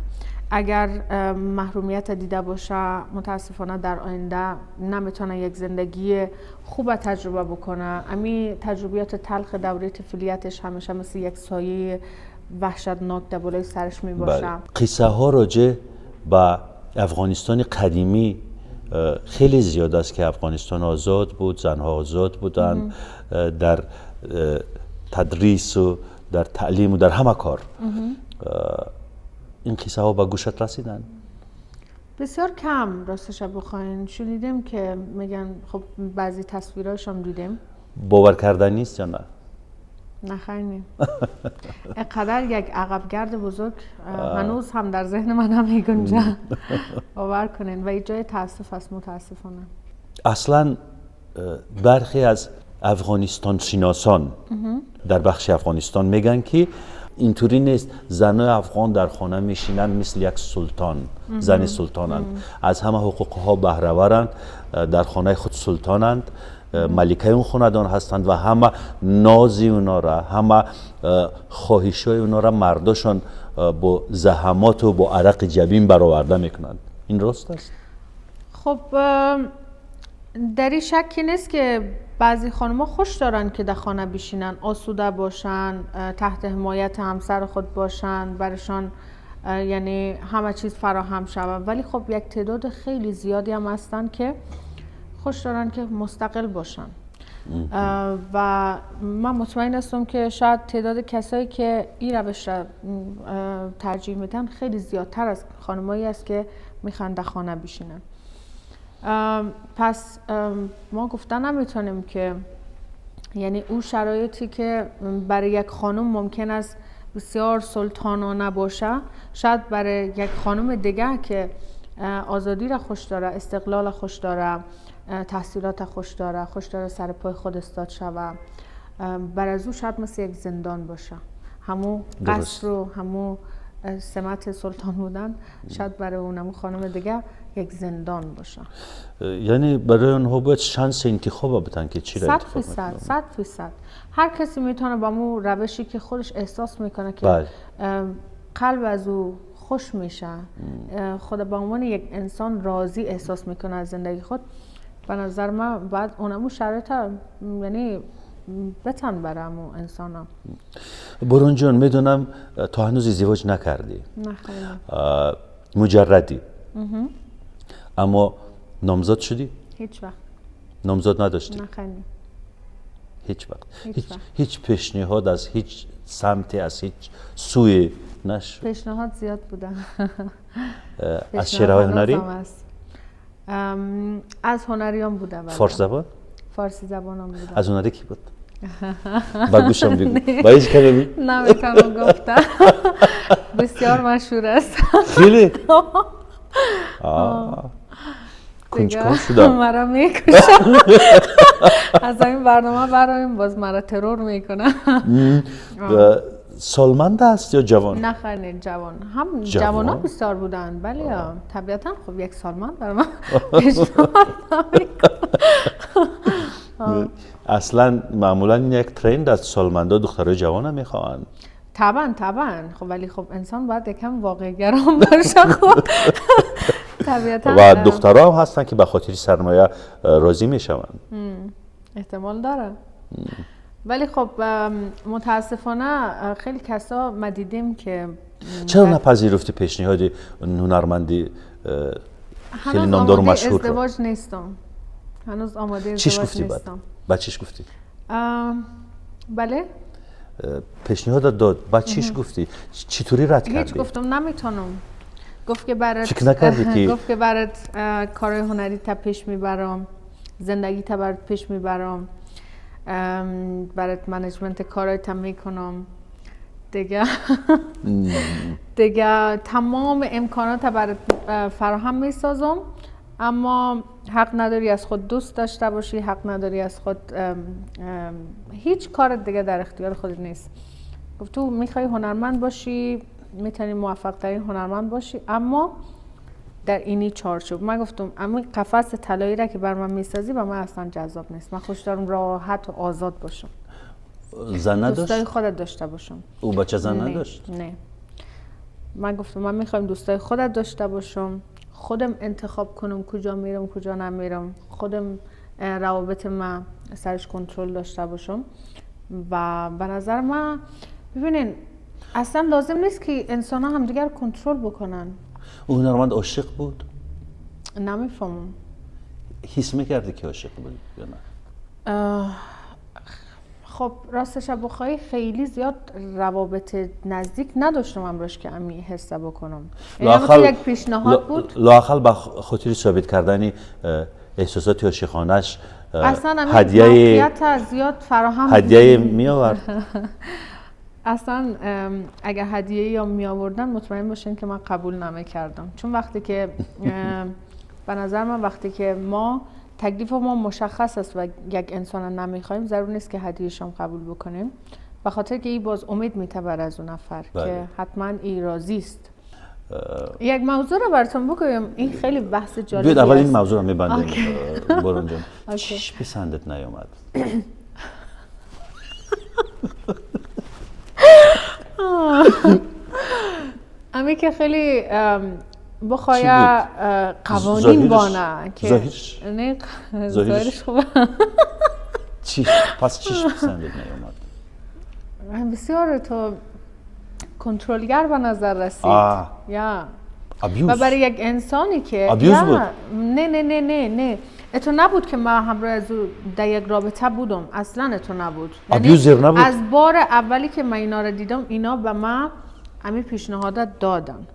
S1: اگر محرومیت دیده باشه، متاسفانه در آینده نمیتونه یک زندگی خوب تجربه بکنه. امی تجربیات تلخ دوره طفولیتش همیشه مثل یک سایه وحشتناک در بالای سرش میباشه.
S2: بله. قصه ها راجع به افغانستان قدیمی خیلی زیاد است که افغانستان آزاد بود، زنها آزاد بودند در تدریس و در تعلیم و در همه کار. این قصه ها به گوشت رسیدن؟
S1: بسیار کم، راستش بخواین. شنیدیم که میگن، خب بعضی تصویرهاش هم دیدیم.
S2: باور کردن نیست یا نه؟
S1: نه، خیلی اقدر یک عقبگرد بزرگ هنوز هم در ذهن من هم میگنجه، باور کنین، و جای تاسف است متاسفانه.
S2: اصلا برخی از افغانستان شناسان در بخش افغانستان میگن که اینطوری نیست، زنای افغان در خانه میشینن، مثل یک سلطان، زن سلطانند، از همه حقوق ها بهره، در خانه خود سلطانند، ملکه اون خاندان هستند و همه نازی اونا را، همه خواهش های اونا را مرداشان با زحمات و با عرق جبین برآورده میکنند. این راست است؟
S1: خب در این شکی نیست که بعضی خانم‌ها خوش دارن که در خانه بشینن، آسوده باشن، تحت حمایت همسر خود باشن، برشان یعنی همه چیز فراهم شود. ولی خب یک تعداد خیلی زیادی هم هستن که خوش دارن که مستقل باشن و من مطمئن هستم که شاید تعداد کسایی که این روش را ترجیح میدن خیلی زیادتر از خانمایی است که میخوان در خانه بشینن. پس ما گفتن نمیتونیم که یعنی او شرایطی که برای یک خانم ممکن است بسیار سلطانانه باشه، شاید برای یک خانم دیگه که آزادی را خوش داره، استقلال خوش داره، تحصیلات خوش داره، خوش داره سر پای خود استاد شوه، بر از او شاید مثل یک زندان باشه. همو قصر و همو سمت سلطان بودن شاید برای اونمو خانم دیگه یک زندان باشه.
S2: یعنی برای آنها باید شانس انتخاب بدن که چی را
S1: صد
S2: انتخاب
S1: فیصد
S2: میکنن.
S1: 100%. هر کسی میتونه با مو روشی که خودش احساس میکنه که قلب از او خوش میشه، خود به عنوان یک انسان راضی احساس میکنه از زندگی خود، به نظر من باید اونمو شرایط یعنی بتن برای امو انسان ها.
S2: باران جان، میدونم تا هنوز ازدواج نکردی.
S1: نه خیلی.
S2: مجردی، اما نامزد شدی؟
S1: هیچ وقت.
S2: نامزد نداشتی؟
S1: نه خیلی.
S2: هیچ وقت؟
S1: هیچ
S2: هیچ
S1: وقت.
S2: هیچ پیشنهاد از هیچ سمتی، از هیچ سوی نشد؟
S1: پیشنهاد زیاد بودن.
S2: از چهره‌های هنری؟
S1: هنوز هم هست. از هنریان بوده، بله.
S2: فارس زبان؟
S1: فارسی زبان هم بوده.
S2: از هنری کی بود؟ با گوشم بگو، با هیچ کلمه.
S1: نمیتونم گفتم، بسیار مشهور است.
S2: خیلی کنجکاو
S1: دیگه
S2: شدم.
S1: مرا میکشم، از این برنامه برایم باز مرا ترور میکنه.
S2: Солманд аст ё ҷавон?
S1: نه خیر، جوان. هم جوان ها بسیار بودن، ولی طبیعتا خب یک سالمند برای من پیشنهاد نمی‌کنه.
S2: اصلا معمولا این یک trend است، سالمندا دخترای جوان هم میخواهند.
S1: طبعا طبعا. خب ولی خب انسان باید یکم واقع گرام باشه. خب طبیعتا
S2: و دخترها هم هستن که به خاطر سرمایه راضی میشوند.
S1: احتمال داره، ولی خب متاسفانه خیلی کسا ما دیدیم که
S2: چرا نپذیرفتی پیشنهاد هنرمندی خیلی
S1: هنوز
S2: نامدار و
S1: آماده
S2: مشهور رو؟
S1: ازدواج نیستم، هنوز آماده
S2: چیش
S1: ازدواج
S2: گفتی بعد؟
S1: نیستم.
S2: بعد چیش گفتی؟
S1: بله.
S2: پیشنهاد داد، بعد چیش گفتی؟ چطوری رد
S1: هیچ
S2: کردی؟
S1: گفتم نمیتونم. گفت که برات
S2: فکر نکردی که-
S1: گفت که برات کارهای هنری تا پیش میبرم، زندگی تا برات پیش میبرم، برات management کارهای تا میکنم، دیگه تمام امکانات برات فراهم میسازم، اما حق نداری از خود دوست داشته باشی، حق نداری از خود ام، ام، هیچ کار دیگه در اختیار خودت نیست. گفت تو میخوای هنرمند باشی، میتونی موفق ترین هنرمند باشی، اما در اینی چارچوب. من گفتم اما قفس طلایی را که بر من میسازی به من اصلا جذاب نیست. من خوش دارم راحت و آزاد باشم،
S2: زن
S1: دوستای
S2: نداشت؟
S1: خودت داشته باشم.
S2: او بچه زن
S1: نه،
S2: نداشت؟
S1: نه، من گفتم من میخوایم دوستای خودت داشته باشم، خودم انتخاب کنم کجا میرم کجا نمیرم، خودم روابط من سرش کنترل داشته باشم. و به نظر من ببینین اصلا لازم نیست که انسان ها همدیگر کنترل بکنن.
S2: او هنرمند عاشق بود؟
S1: نمیفهمم.
S2: حس میکردی که عاشق بود یا نه؟
S1: خب راستش بخوای خیلی زیاد روابط نزدیک نداشتم امروز که امی حسه بکنم. یعنی
S2: لااقل
S1: یک پیشنهاد بود.
S2: لااقل به خاطر ثابت کردن احساسات عاشقانه‌اش
S1: اصلا همین
S2: هدیه
S1: موقعیت زیاد فراهم
S2: هدیه می آورد.
S1: اصلا اگر هدیه یا می آوردن مطمئن باشین که من قبول نمی کردم، چون وقتی که به نظر من وقتی که ما تکلیف ما مشخص است و یک انسان رو نمیخوایم، ضرور نیست که هدیه‌ش هم قبول بکنیم، به خاطر که این باز امید میتبر از اون نفر
S2: بله.
S1: که حتما ای راضی است. یک موضوع رو براتون بگویم، این خیلی بحث جالبی
S2: بیاید اول این
S1: است.
S2: موضوع رو میبندیم.
S1: okay.
S2: باران جان،
S1: okay.
S2: چیش پسندت نیامد؟
S1: امی که خیلی بخواه
S2: چی بود؟
S1: قوانین بانه که
S2: ظاهرش؟
S1: نه،
S2: ظاهرش؟
S1: ظاهرش خوبه.
S2: چیش پس چیش پسندت نیامد؟
S1: بسیار تو کنترلگر به نظر رسید. یا
S2: abuse.
S1: و برای یک انسانی که
S2: abuse
S1: یا،
S2: بود.
S1: نه نه نه نه نه، اتو نبود که من همراه از او در یک رابطه بودم، اصلا اتو نبود. یعنی
S2: abuser نبود؟
S1: از بار اولی که من اینا رو دیدم، اینا به من همین پیشنهادات دادن.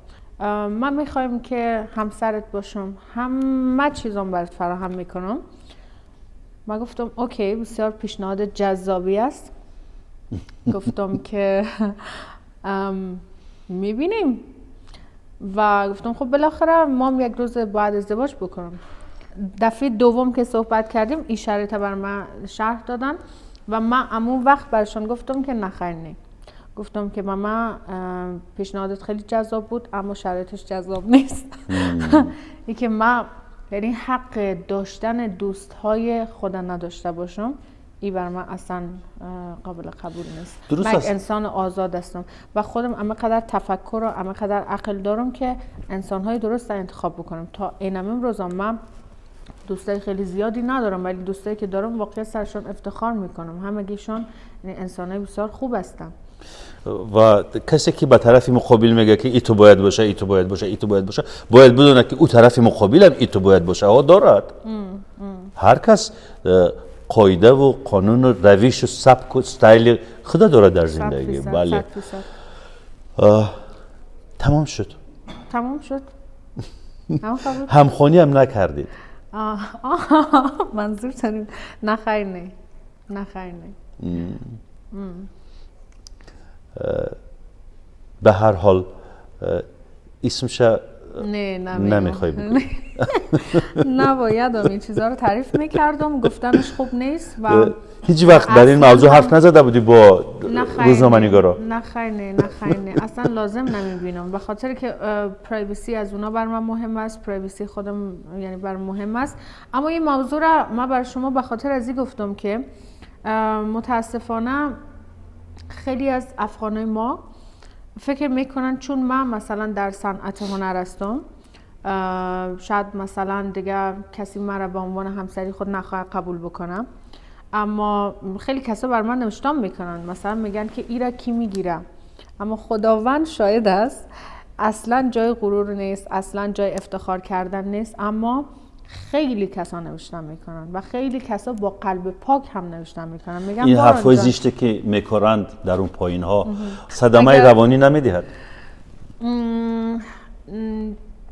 S1: من میخوایم که همسرت باشم، همه چیزام برات فراهم میکنم. من گفتم okay، بسیار پیشنهاد جذابی است. گفتم که میبینیم و گفتم خب بالاخره ما هم یک روز باید ازدواج بکنم. دفعه دوم که صحبت کردیم این شرایط بر من شرح دادن و من امون وقت برشان گفتم که نخیر نه. گفتم که ماما پیشنهادت خیلی جذاب بود اما شرایطش جذاب نیست. اینکه من یعنی حق داشتن دوستهای خودم نداشته باشم، این بر من اصلا قابل قبول نیست.
S2: درست
S1: من یک
S2: است.
S1: انسان آزاد هستم و خودم اما قدر تفکر و اما قدر عقل دارم که انسانهای درست رو انتخاب بکنم. تا اینم امروزم من دوستای خیلی زیادی ندارم، ولی دوستایی که دارم واقعا سرشون افتخار میکنم. همگیشون انسانهای بسیار خوب هستن.
S2: و کسی که به طرف مقابل میگه که ای تو باید باشه، ای تو باید باشه، ای تو باید باشه، باید بدونه که او طرف مقابل هم ای تو باید باشه ها دارد. هر کس قاعده و قانون و روش و سبک و ستایل خود دارد در زندگی.
S1: 100%،
S2: بله.
S1: 100%.
S2: تمام شد.
S1: تمام شد. تمام شد.
S2: همخوانی هم نکردید.
S1: منظور تنیم. نه خیر نه. نه خیر نه.
S2: به هر حال اسمش
S1: Не,
S2: намехоҳӣ бигӯӣ.
S1: نباید این چیزها رو تعریف میکردم، گفتنش خوب نیست و
S2: ҳеҷ вақт дар ин мавзӯъ ҳарф назада будӣ бо
S1: نه خیر.
S2: рӯзноманигоро؟
S1: نه خیر، نه، نه خیر، نه، اصلا لازم نمیبینم، به خاطر که privacy از اونا بر من مهم است، privacy خودم یعنی بر مهم است. اما این موضوع را من بر شما به خاطر از این گفتم که متاسفانه خیلی از افغانای ما فکر میکنن چون من مثلا در صنعت هنر هستم، شاید مثلا دیگه کسی مرا به عنوان همسری خود نخواهد قبول بکنم. اما خیلی کسا بر من نوشتام میکنن، مثلا میگن که ایرا کی میگیره. اما خداوند شاهد است، اصلا جای غرور نیست، اصلا جای افتخار کردن نیست. اما خیلی کسا نوشتن میکنن و خیلی کسا با قلب پاک هم نوشتن میکنن، میگن
S2: ин
S1: باران
S2: ҳарфҳои
S1: جان،
S2: зиште ки мекоранд дар он поинҳо садамаи равонӣ намедиҳад?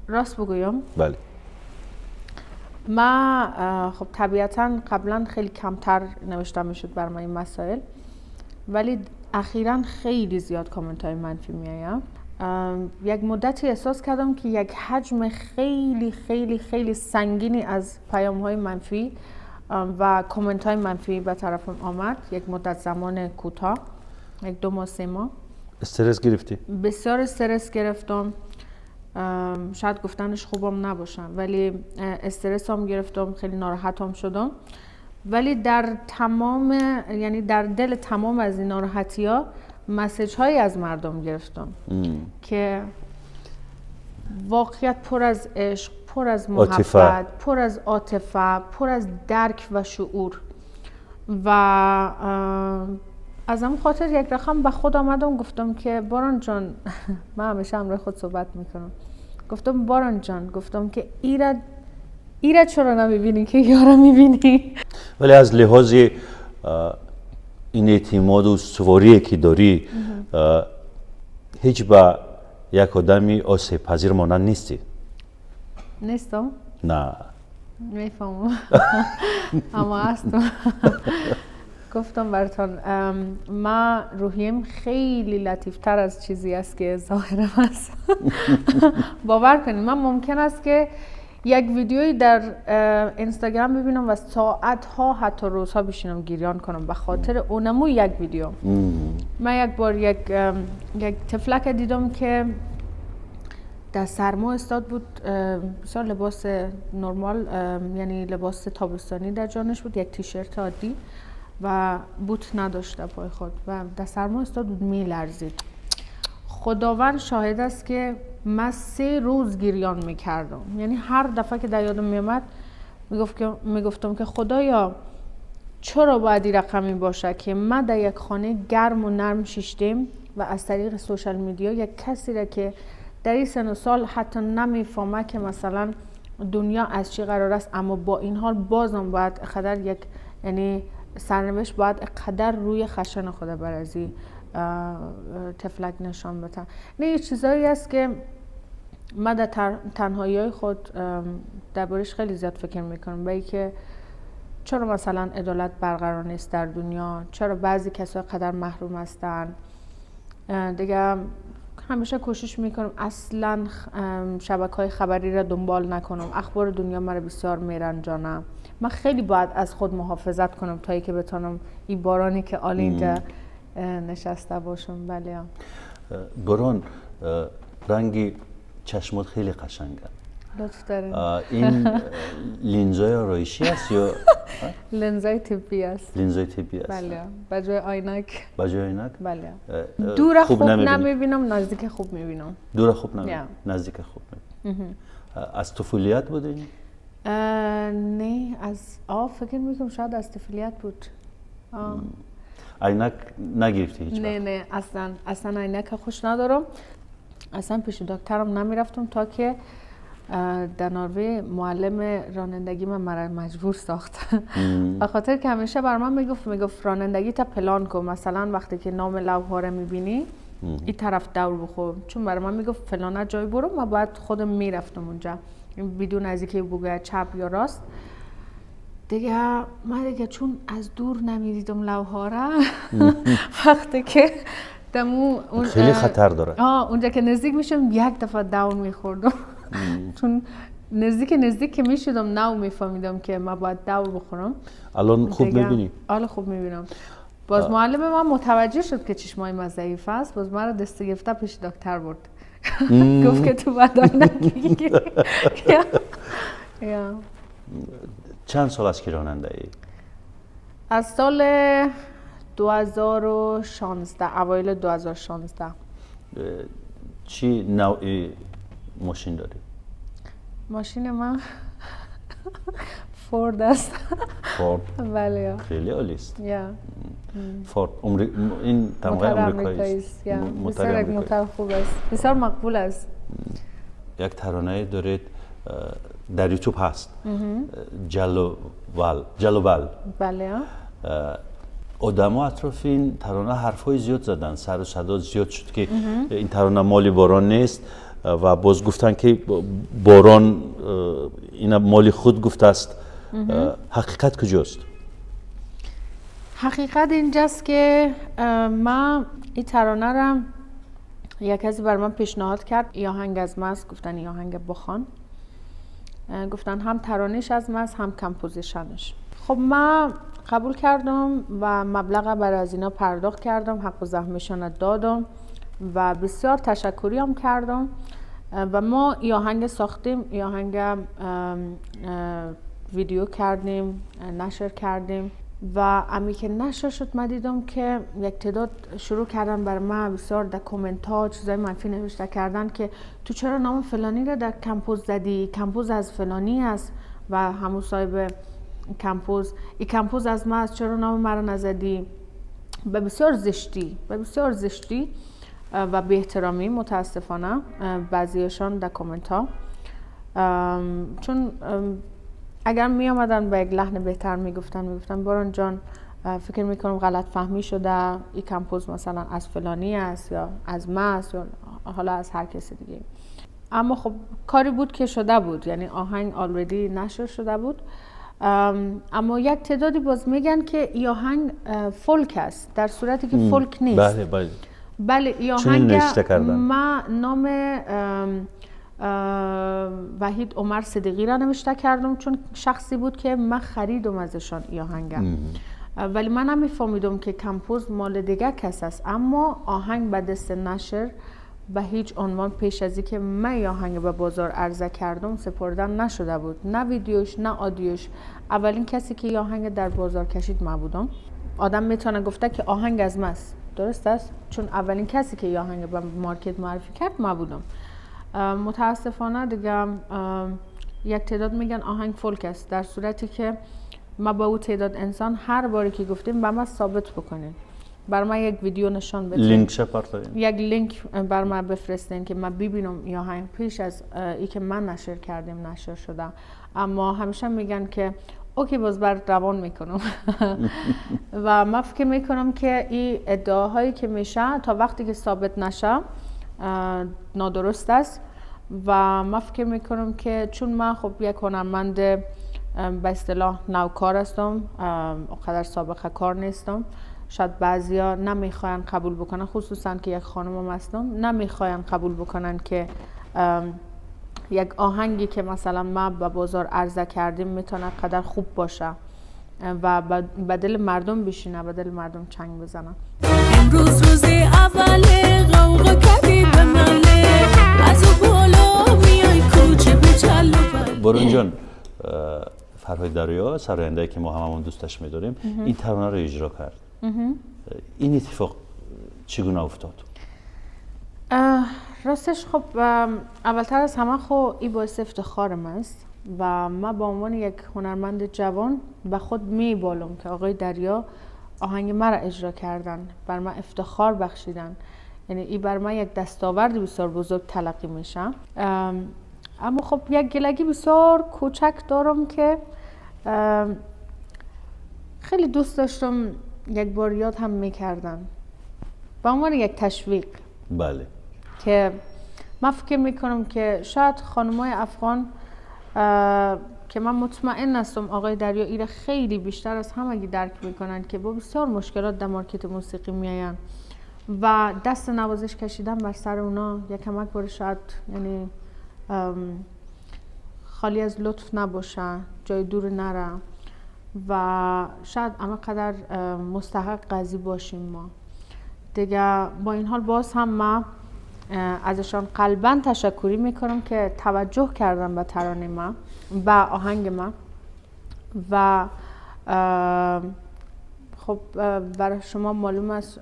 S1: راست بگویم؟
S2: Бале.
S1: ما خب طبیعتا قبلا خیلی کمتر نوشته میشد بر ما این مسائل، ولی اخیرا خیلی زیاد کامنت های منفی میایم. یک مدتی احساس کردم که یک حجم خیلی خیلی خیلی سنگینی از پیام های منفی و کامنت های منفی به طرفم آمد، یک مدت زمان کوتاه، یک 2 ماه، 3 ماه.
S2: استرس گرفتی؟
S1: بسیار استرس گرفتم. شاید گفتنش خوبم نباشم، ولی استرس هم گرفتم، خیلی ناراحتم شدم. ولی در تمام، یعنی در دل تمام از این ناراحتی ها message هایی از مردم گرفتم که واقعیت پر از عشق، پر از
S2: عاطفه.
S1: محبت، پر از عاطفه، پر از درک و شعور و از همون خاطر یک رقم به خود آمدم، گفتم که باران جان، من همیشه همراه خود صحبت میکنم، گفتم باران جان، گفتم که ایرا ایرا چرا نمیبینی که یارا میبینی؟
S2: Вале аз лиҳози ин эътимоду устуворие ки дорӣ, ҳеҷ ба як одами осебпазир монанд нестӣ.
S1: نیستم؟
S2: На.
S1: میفهمم، اما هستم. گفتم براتون ما روحیم خیلی لطیفتر از چیزی است که ظاهرم است. باور کنید، من ممکن است که یک ویدیویی در اینستاگرام ببینم و ساعت ها، حتی روزها بشینم گریان کنم به خاطر اونمو یک ویدیو. من یک بار یک طفلک دیدم که در سرما استاد بود، بسیار لباس نرمال، یعنی لباس تابستانی در جانش بود، یک تیشرت عادی و بوت نداشت در پای خود و در سرما استاد بود، میلرزید. خداوند شاهد است که من 3 روز گریان میکردم. یعنی هر دفعه که در یادم میامد میگفتم که خدایا، چرا باید این رقمی باشه که ما در یک خانه گرم و نرم شیشتیم و از طریق social media یک کسی را که در این سن و سال حتی نمیفهمه که مثلا دنیا از چی قرار است، اما با این حال بازم باید قدر یک، یعنی سرنوشت باید قدر روی خشن خود بر از طفلک نشان بده. نه، یه چیزایی است که من در تنهایی های خود دربارش خیلی زیاد فکر میکنم و که چرا مثلا عدالت برقرار نیست در دنیا، چرا بعضی کسا قدر محروم هستن. دیگه همیشه کوشش میکنم اصلا شبکه های خبری را دنبال نکنم. اخبار دنیا مرا بسیار میرنجانه. من خیلی باید از خود محافظت کنم تا اینکه بتونم این بارانی که آل اینجا نشسته باشم. بله.
S2: باران، ранги чашмот хеле қашанга.
S1: لطف دارین.
S2: Ин линзаи ороишӣ аст ё
S1: لنزای طبی است.
S2: Линзаи тиббӣ аст?
S1: بله، به جای عینک.
S2: Ба ҷои айнак.
S1: بله. دور خوب
S2: نمی‌بینی؟
S1: نمیبینم، نزدیک خوب میبینم.
S2: дура хуб намебинӣ، наздика хуб мебинӣ. Аз туфулият буд ин?
S1: نه، از آ فکر میکنم شاید از طفولیت بود آه.
S2: Айнак нагирифтӣ ҳеҷ
S1: نه.
S2: вақт?
S1: نه، اصلا اصلا عینک خوش ندارم. اصلا پیش دکترم نمیرفتم تا که در نروژ معلم رانندگی من مرا مجبور ساخت، به خاطر که همیشه بر من میگفت رانندگی تا پلان کن، مثلا وقتی که نام لوحه رو میبینی این طرف دور بخور. چون برای من میگفت فلان جای برو، ما باید خودم میرفتم اونجا بدون از اینکه بگوید چپ یا راست. دیگه من دیگه چون از دور نمیدیدم لوحه را، وقتی که دمو اون
S2: خیلی خطر داره.
S1: آه، اونجا که نزدیک میشم یک دفعه دور میخوردم. چون نزدیک نزدیک که میشدم نو میفهمیدم که من باید دوا بخورم.
S2: الان خوب میبینی؟
S1: آره، خوب میبینم. باز معلم من متوجه شد که چشمای من ضعیف است، باز مرا دست گرفته پیش دکتر برد، گفت که تو باید عینک بگیری. یا.
S2: چند سال است که راننده ای؟
S1: از سال 2016، اوایل 2016.
S2: چی نوعی ماشین داری؟
S1: ماشین من فورد است.
S2: فورد؟
S1: بله.
S2: خیلی عالی است.
S1: یا.
S2: فورد این تمغه آمریکایی است.
S1: بسیار یک موتر خوب است، بسیار مقبول است.
S2: یک ترانه دارید در یوتیوب هست، جلو جلو.
S1: بله.
S2: آدم ها اطراف این ترانه حرف های زیاد زدن، سر و صدا زیاد شد که این ترانه مال باران نیست و باز گفتن که باران این مال خود گفته است. حقیقت کجاست؟
S1: حقیقت اینجاست که من این ترانه را یک کسی بر من پیشنهاد کرد، ای آهنگ از ماست، گفتن ای آهنگ بخوان، گفتن هم ترانهش از ماست هم composition ش. خب من قبول کردم و مبلغ بر از اینا پرداخت کردم، حق و زحمشان دادم و بسیار تشکری هم کردم و ما ای آهنگ ساختیم، ای آهنگ ویدیو کردیم، نشر کردیم و امی که نشر شد من دیدم که یک تعداد شروع کردن بر من بسیار در کامنت ها چیزای منفی نوشته کردن که تو چرا نام فلانی را در compose زدی، compose از فلانی است و همون صاحب compose، ای compose از من است، چرا نام مرا نزدی؟ به بسیار زشتی، به بسیار زشتی و بی احترامی متاسفانه بعضیشان در کامنت ها، چون اگر می آمدن با یک لحن بهتر می گفتن باران جان، فکر میکنم غلط فهمی شده، ای compose مثلا از فلانی است یا از ما است یا حالا از هر کسی دیگه. اما خب کاری بود که شده بود، یعنی آهنگ already نشر شده بود. اما یک تعدادی باز میگن که ای آهنگ فولک است، در صورتی که فولک نیست.
S2: بله بله.
S1: بله، ای آهنگ ما نام وحید عمر صدیقی را نوشته کردم، چون شخصی بود که من خریدم ازشان ای آهنگم، ولی من نمیفهمیدم که compose مال دیگه کس است. اما آهنگ به دست نشر به هیچ عنوان پیش از که من آهنگ به بازار عرضه کردم سپردن نشده بود، نه ویدیوش نه audio ش. اولین کسی که آهنگ در بازار کشید من بودم. آدم میتونه گفته که آهنگ از ماست، درست است، چون اولین کسی که آهنگ به market معرفی کرد من بودم. متاسفانه دیگه یک تعداد میگن آهنگ فولک است، در صورتی که ما با او تعداد انسان هر باری که گفتیم به ما ثابت بکنین، بر من یک ویدیو نشان بدین،
S2: لینک،
S1: یک لینک بر من بفرستین که من ببینم یا آهنگ پیش از ای که من نشر کردیم نشر شده. اما همیشه میگن که okay، باز بر روان میکنم و من فکر میکنم که این ادعاهایی که میشه تا وقتی که ثابت نشه نادرست است. و من فکر میکنم که چون من خب یک هنرمند به اصطلاح نوکار هستم، اقدر سابقه کار نیستم، شاید بعضیا نمیخواین قبول بکنن، خصوصا که یک خانم هم هستم، نمیخواین قبول بکنن که یک آهنگی که مثلا ما به بازار عرضه کردیم میتونه قدر خوب باشه و به دل مردم بشینه، به دل مردم چنگ بزنه.
S3: امروز روز اول غوغا کردی به مله، از او بالا میای کوچه به
S2: باران جان، فرهاد دریا، سراینده که ما هممون دوستش میداریم، این ترانه رو اجرا کرد. این اتفاق چگونه افتاد؟
S1: راستش خب اولتر از همه خب این باعث افتخار من است و ما به عنوان یک هنرمند جوان به خود می بالم که آقای دریا آهنگ مرا اجرا کردن، بر من افتخار بخشیدن، یعنی این بر من یک دستاورد بسیار بزرگ تلقی میشه. اما خب یک گلگی بسیار کوچک دارم که خیلی دوست داشتم یک بار یاد هم میکردن به عنوان یک تشویق. که من فکر میکنم که شاید خانمای افغان، که من مطمئن هستم آقای دریا ایره خیلی بیشتر از همگی درک میکنن که با بسیار مشکلات در market موسیقی میاین و دست نوازش کشیدن بر سر اونا یک کمک بار شاید یعنی خالی از لطف نباشه، جای دور نره و شاید اما قدر مستحق قضیه باشیم ما دیگه. با این حال باز هم ما ازشان قلبا تشکری میکنم که توجه کردن به ترانه ما و آهنگ ما و خب برای شما معلوم است،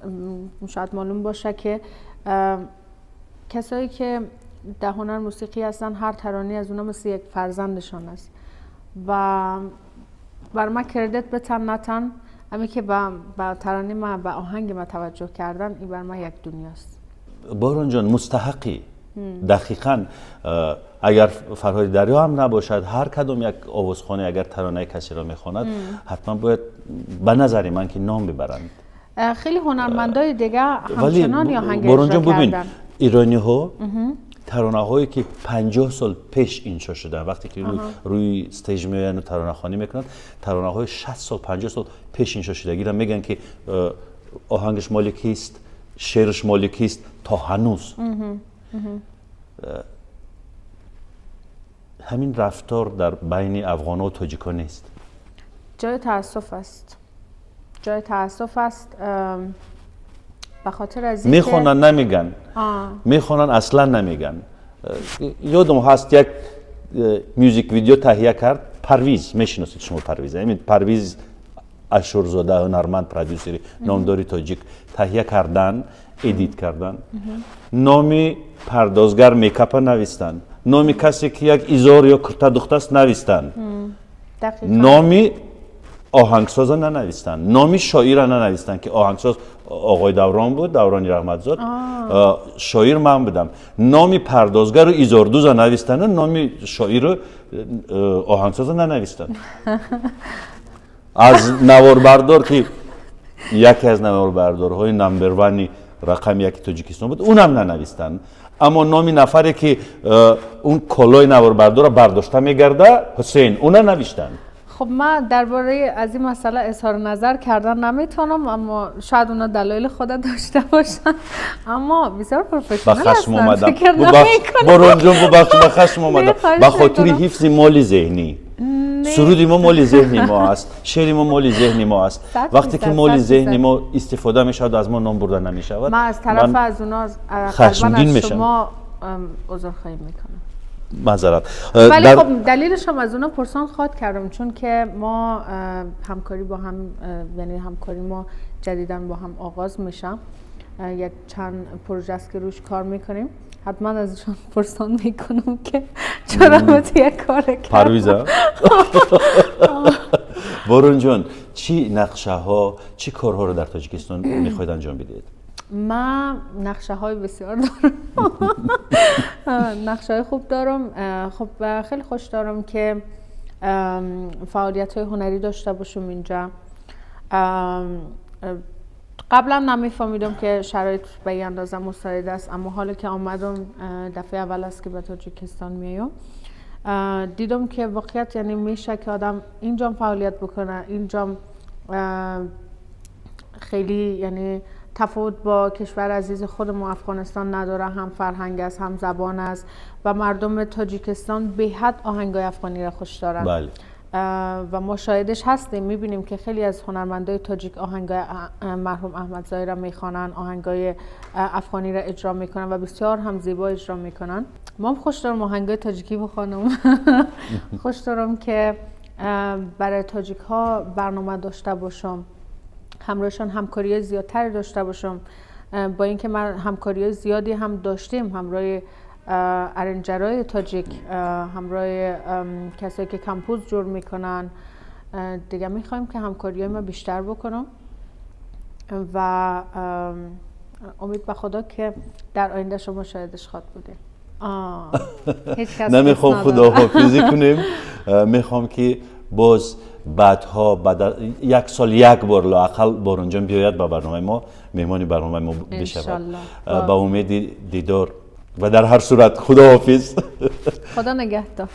S1: شاید معلوم باشه که کسایی که در هنر موسیقی هستن هر ترانه از اونا مثل یک فرزندشان است و بر ما کردیت بتن نتن، امی که با ترانه ما، به آهنگ ما توجه کردن، این بر ما یک دنیاست.
S2: باران جان، مستحقی. دقیقا اگر فرهاد دریا هم نباشد، هر کدام یک آوازخوانی اگر ترانه کسی را میخواند، حتما باید به نظر من که نام ببرند.
S1: خیلی هنرمندای دیگه همچنان یا آهنگ
S2: باران جان
S1: اجرا
S2: ببین،
S1: کردن.
S2: ایرانی ها ترانه هایی که 50 سال پیش انشا شدن، وقتی که روی stage میاین و ترانه خوانی میکنن، ترانه های 60 سال، 50 سال پیش انشا شدگی را میگن که آهنگش مال کیست، شعرش مال کیست، تا هنوز همین رفتار در بین افغان و تاجیکان نیست.
S1: جای تاسف است، جای تاسف است، به خاطر از اینکه
S2: میخوانن نمیگن، میخوانن اصلا نمیگن. یادم هست یک music video تهیه کرد پرویز، میشناسید شما پرویز؟ همین پرویز اشورزاده، هنرمند، producer نامداری تاجیک، تهیه کردن، edit کردن، نامی پردازگر makeup نویستن، نامی کسی که یک ایزار یا کرته دوخته است نویستن، نامی آهنگساز ننویستن، نامی شاعر ننویستن که آهنگساز آقای دوران بود، دورانی رحمتزاد، شاعر من بودم. نامی پردازگر و ایزاردوز نویستن و نامی شاعر و آهنگساز ننویستن. از نواربردار که یکی از نواربردارهای number one ی رقم یک تاجیکستان بود، اونم ننویستن. اما نامی نفری که اون کلاه نواربردار را برداشته میگرده، حسین، اونا نوشتن.
S1: خب من درباره از این مسئله اظهار نظر کردن نمیتونم، اما شاید اونا دلایل خود داشته باشن، اما بسیار professional
S2: خشم
S1: هستن.
S2: اومدم.
S1: فکر
S2: ببخش.
S1: نمی‌کنم.
S2: باران جان ببخش، به خشم اومدم.
S1: نه، خواهش
S2: به خاطر
S1: می‌کنم.
S2: حفظ مال ذهنی. سرود ما مال ذهنی ما است، شعر ما مال ذهنی ما است.
S1: صد
S2: وقتی که
S1: فیصد،
S2: مال
S1: 100%.
S2: ذهنی ما استفاده می شود، از ما نام برده نمی شود.
S1: من از طرف
S2: من
S1: از اونا
S2: خشمگین
S1: قلباً از
S2: میشم.
S1: شما عذرخواهی میکنم.
S2: معذرت.
S1: ولی
S2: در
S1: خب دلیلش هم از اونا پرسان خواد کردم، چون که ما همکاری با هم، یعنی همکاری ما جدیداً با هم آغاز میشه، یک چند پروژه است که روش کار میکنیم. حتما ازشان پرسان میکنم که چرا ما یک کار کردم.
S2: پرویزا، بارون جان، چی نقشه ها، چی کارها رو در تاجیکستان میخواید انجام بدید؟
S1: من نقشه های بسیار دارم، نقشه های خوب دارم. خب خیلی خوش دارم که فعالیت های هنری داشته باشم اینجا. قبلا نمیفهمیدم که شرایط به این اندازه مساعد است، اما حالا که آمدم، دفعه اول است که به تاجیکستان میایم، دیدم که واقعیت یعنی میشه که آدم اینجا فعالیت بکنه، اینجا خیلی یعنی تفاوت با کشور عزیز خود ما افغانستان نداره، هم فرهنگ است، هم زبان است و مردم تاجیکستان به حد آهنگای افغانی را خوش دارن. و ما شاهدش هستیم، میبینیم که خیلی از هنرمندای تاجیک آهنگای مرحوم احمد ظاهر را میخوانن، آهنگای افغانی را اجرا میکنن و بسیار هم زیبا اجرا میکنن. ما هم خوش دارم آهنگای تاجیکی بخوانم، خوش دارم که برای تاجیک ها برنامه داشته باشم، همراهشان همکاری زیادتری داشته باشم. با اینکه من همکاری زیادی هم داشتیم همراه arranger ای تاجیک، همراه کسایی که compose جور میکنن، دیگه میخوایم که همکاری ما بیشتر بکنم و امید به خدا که در آینده شما شاهدش خواد بودیم. هیچ کس
S2: نمیخوام
S1: دوست نداره.
S2: خداحافظی کنیم، میخوام که باز بعدها، بعد یک سال یک بار لااقل باران جان بیاید به برنامه ما، مهمان برنامه ما بشود.
S1: انشالله.
S2: با امید دیدار و در هر صورت خداحافظ.
S1: خدا نگهدار.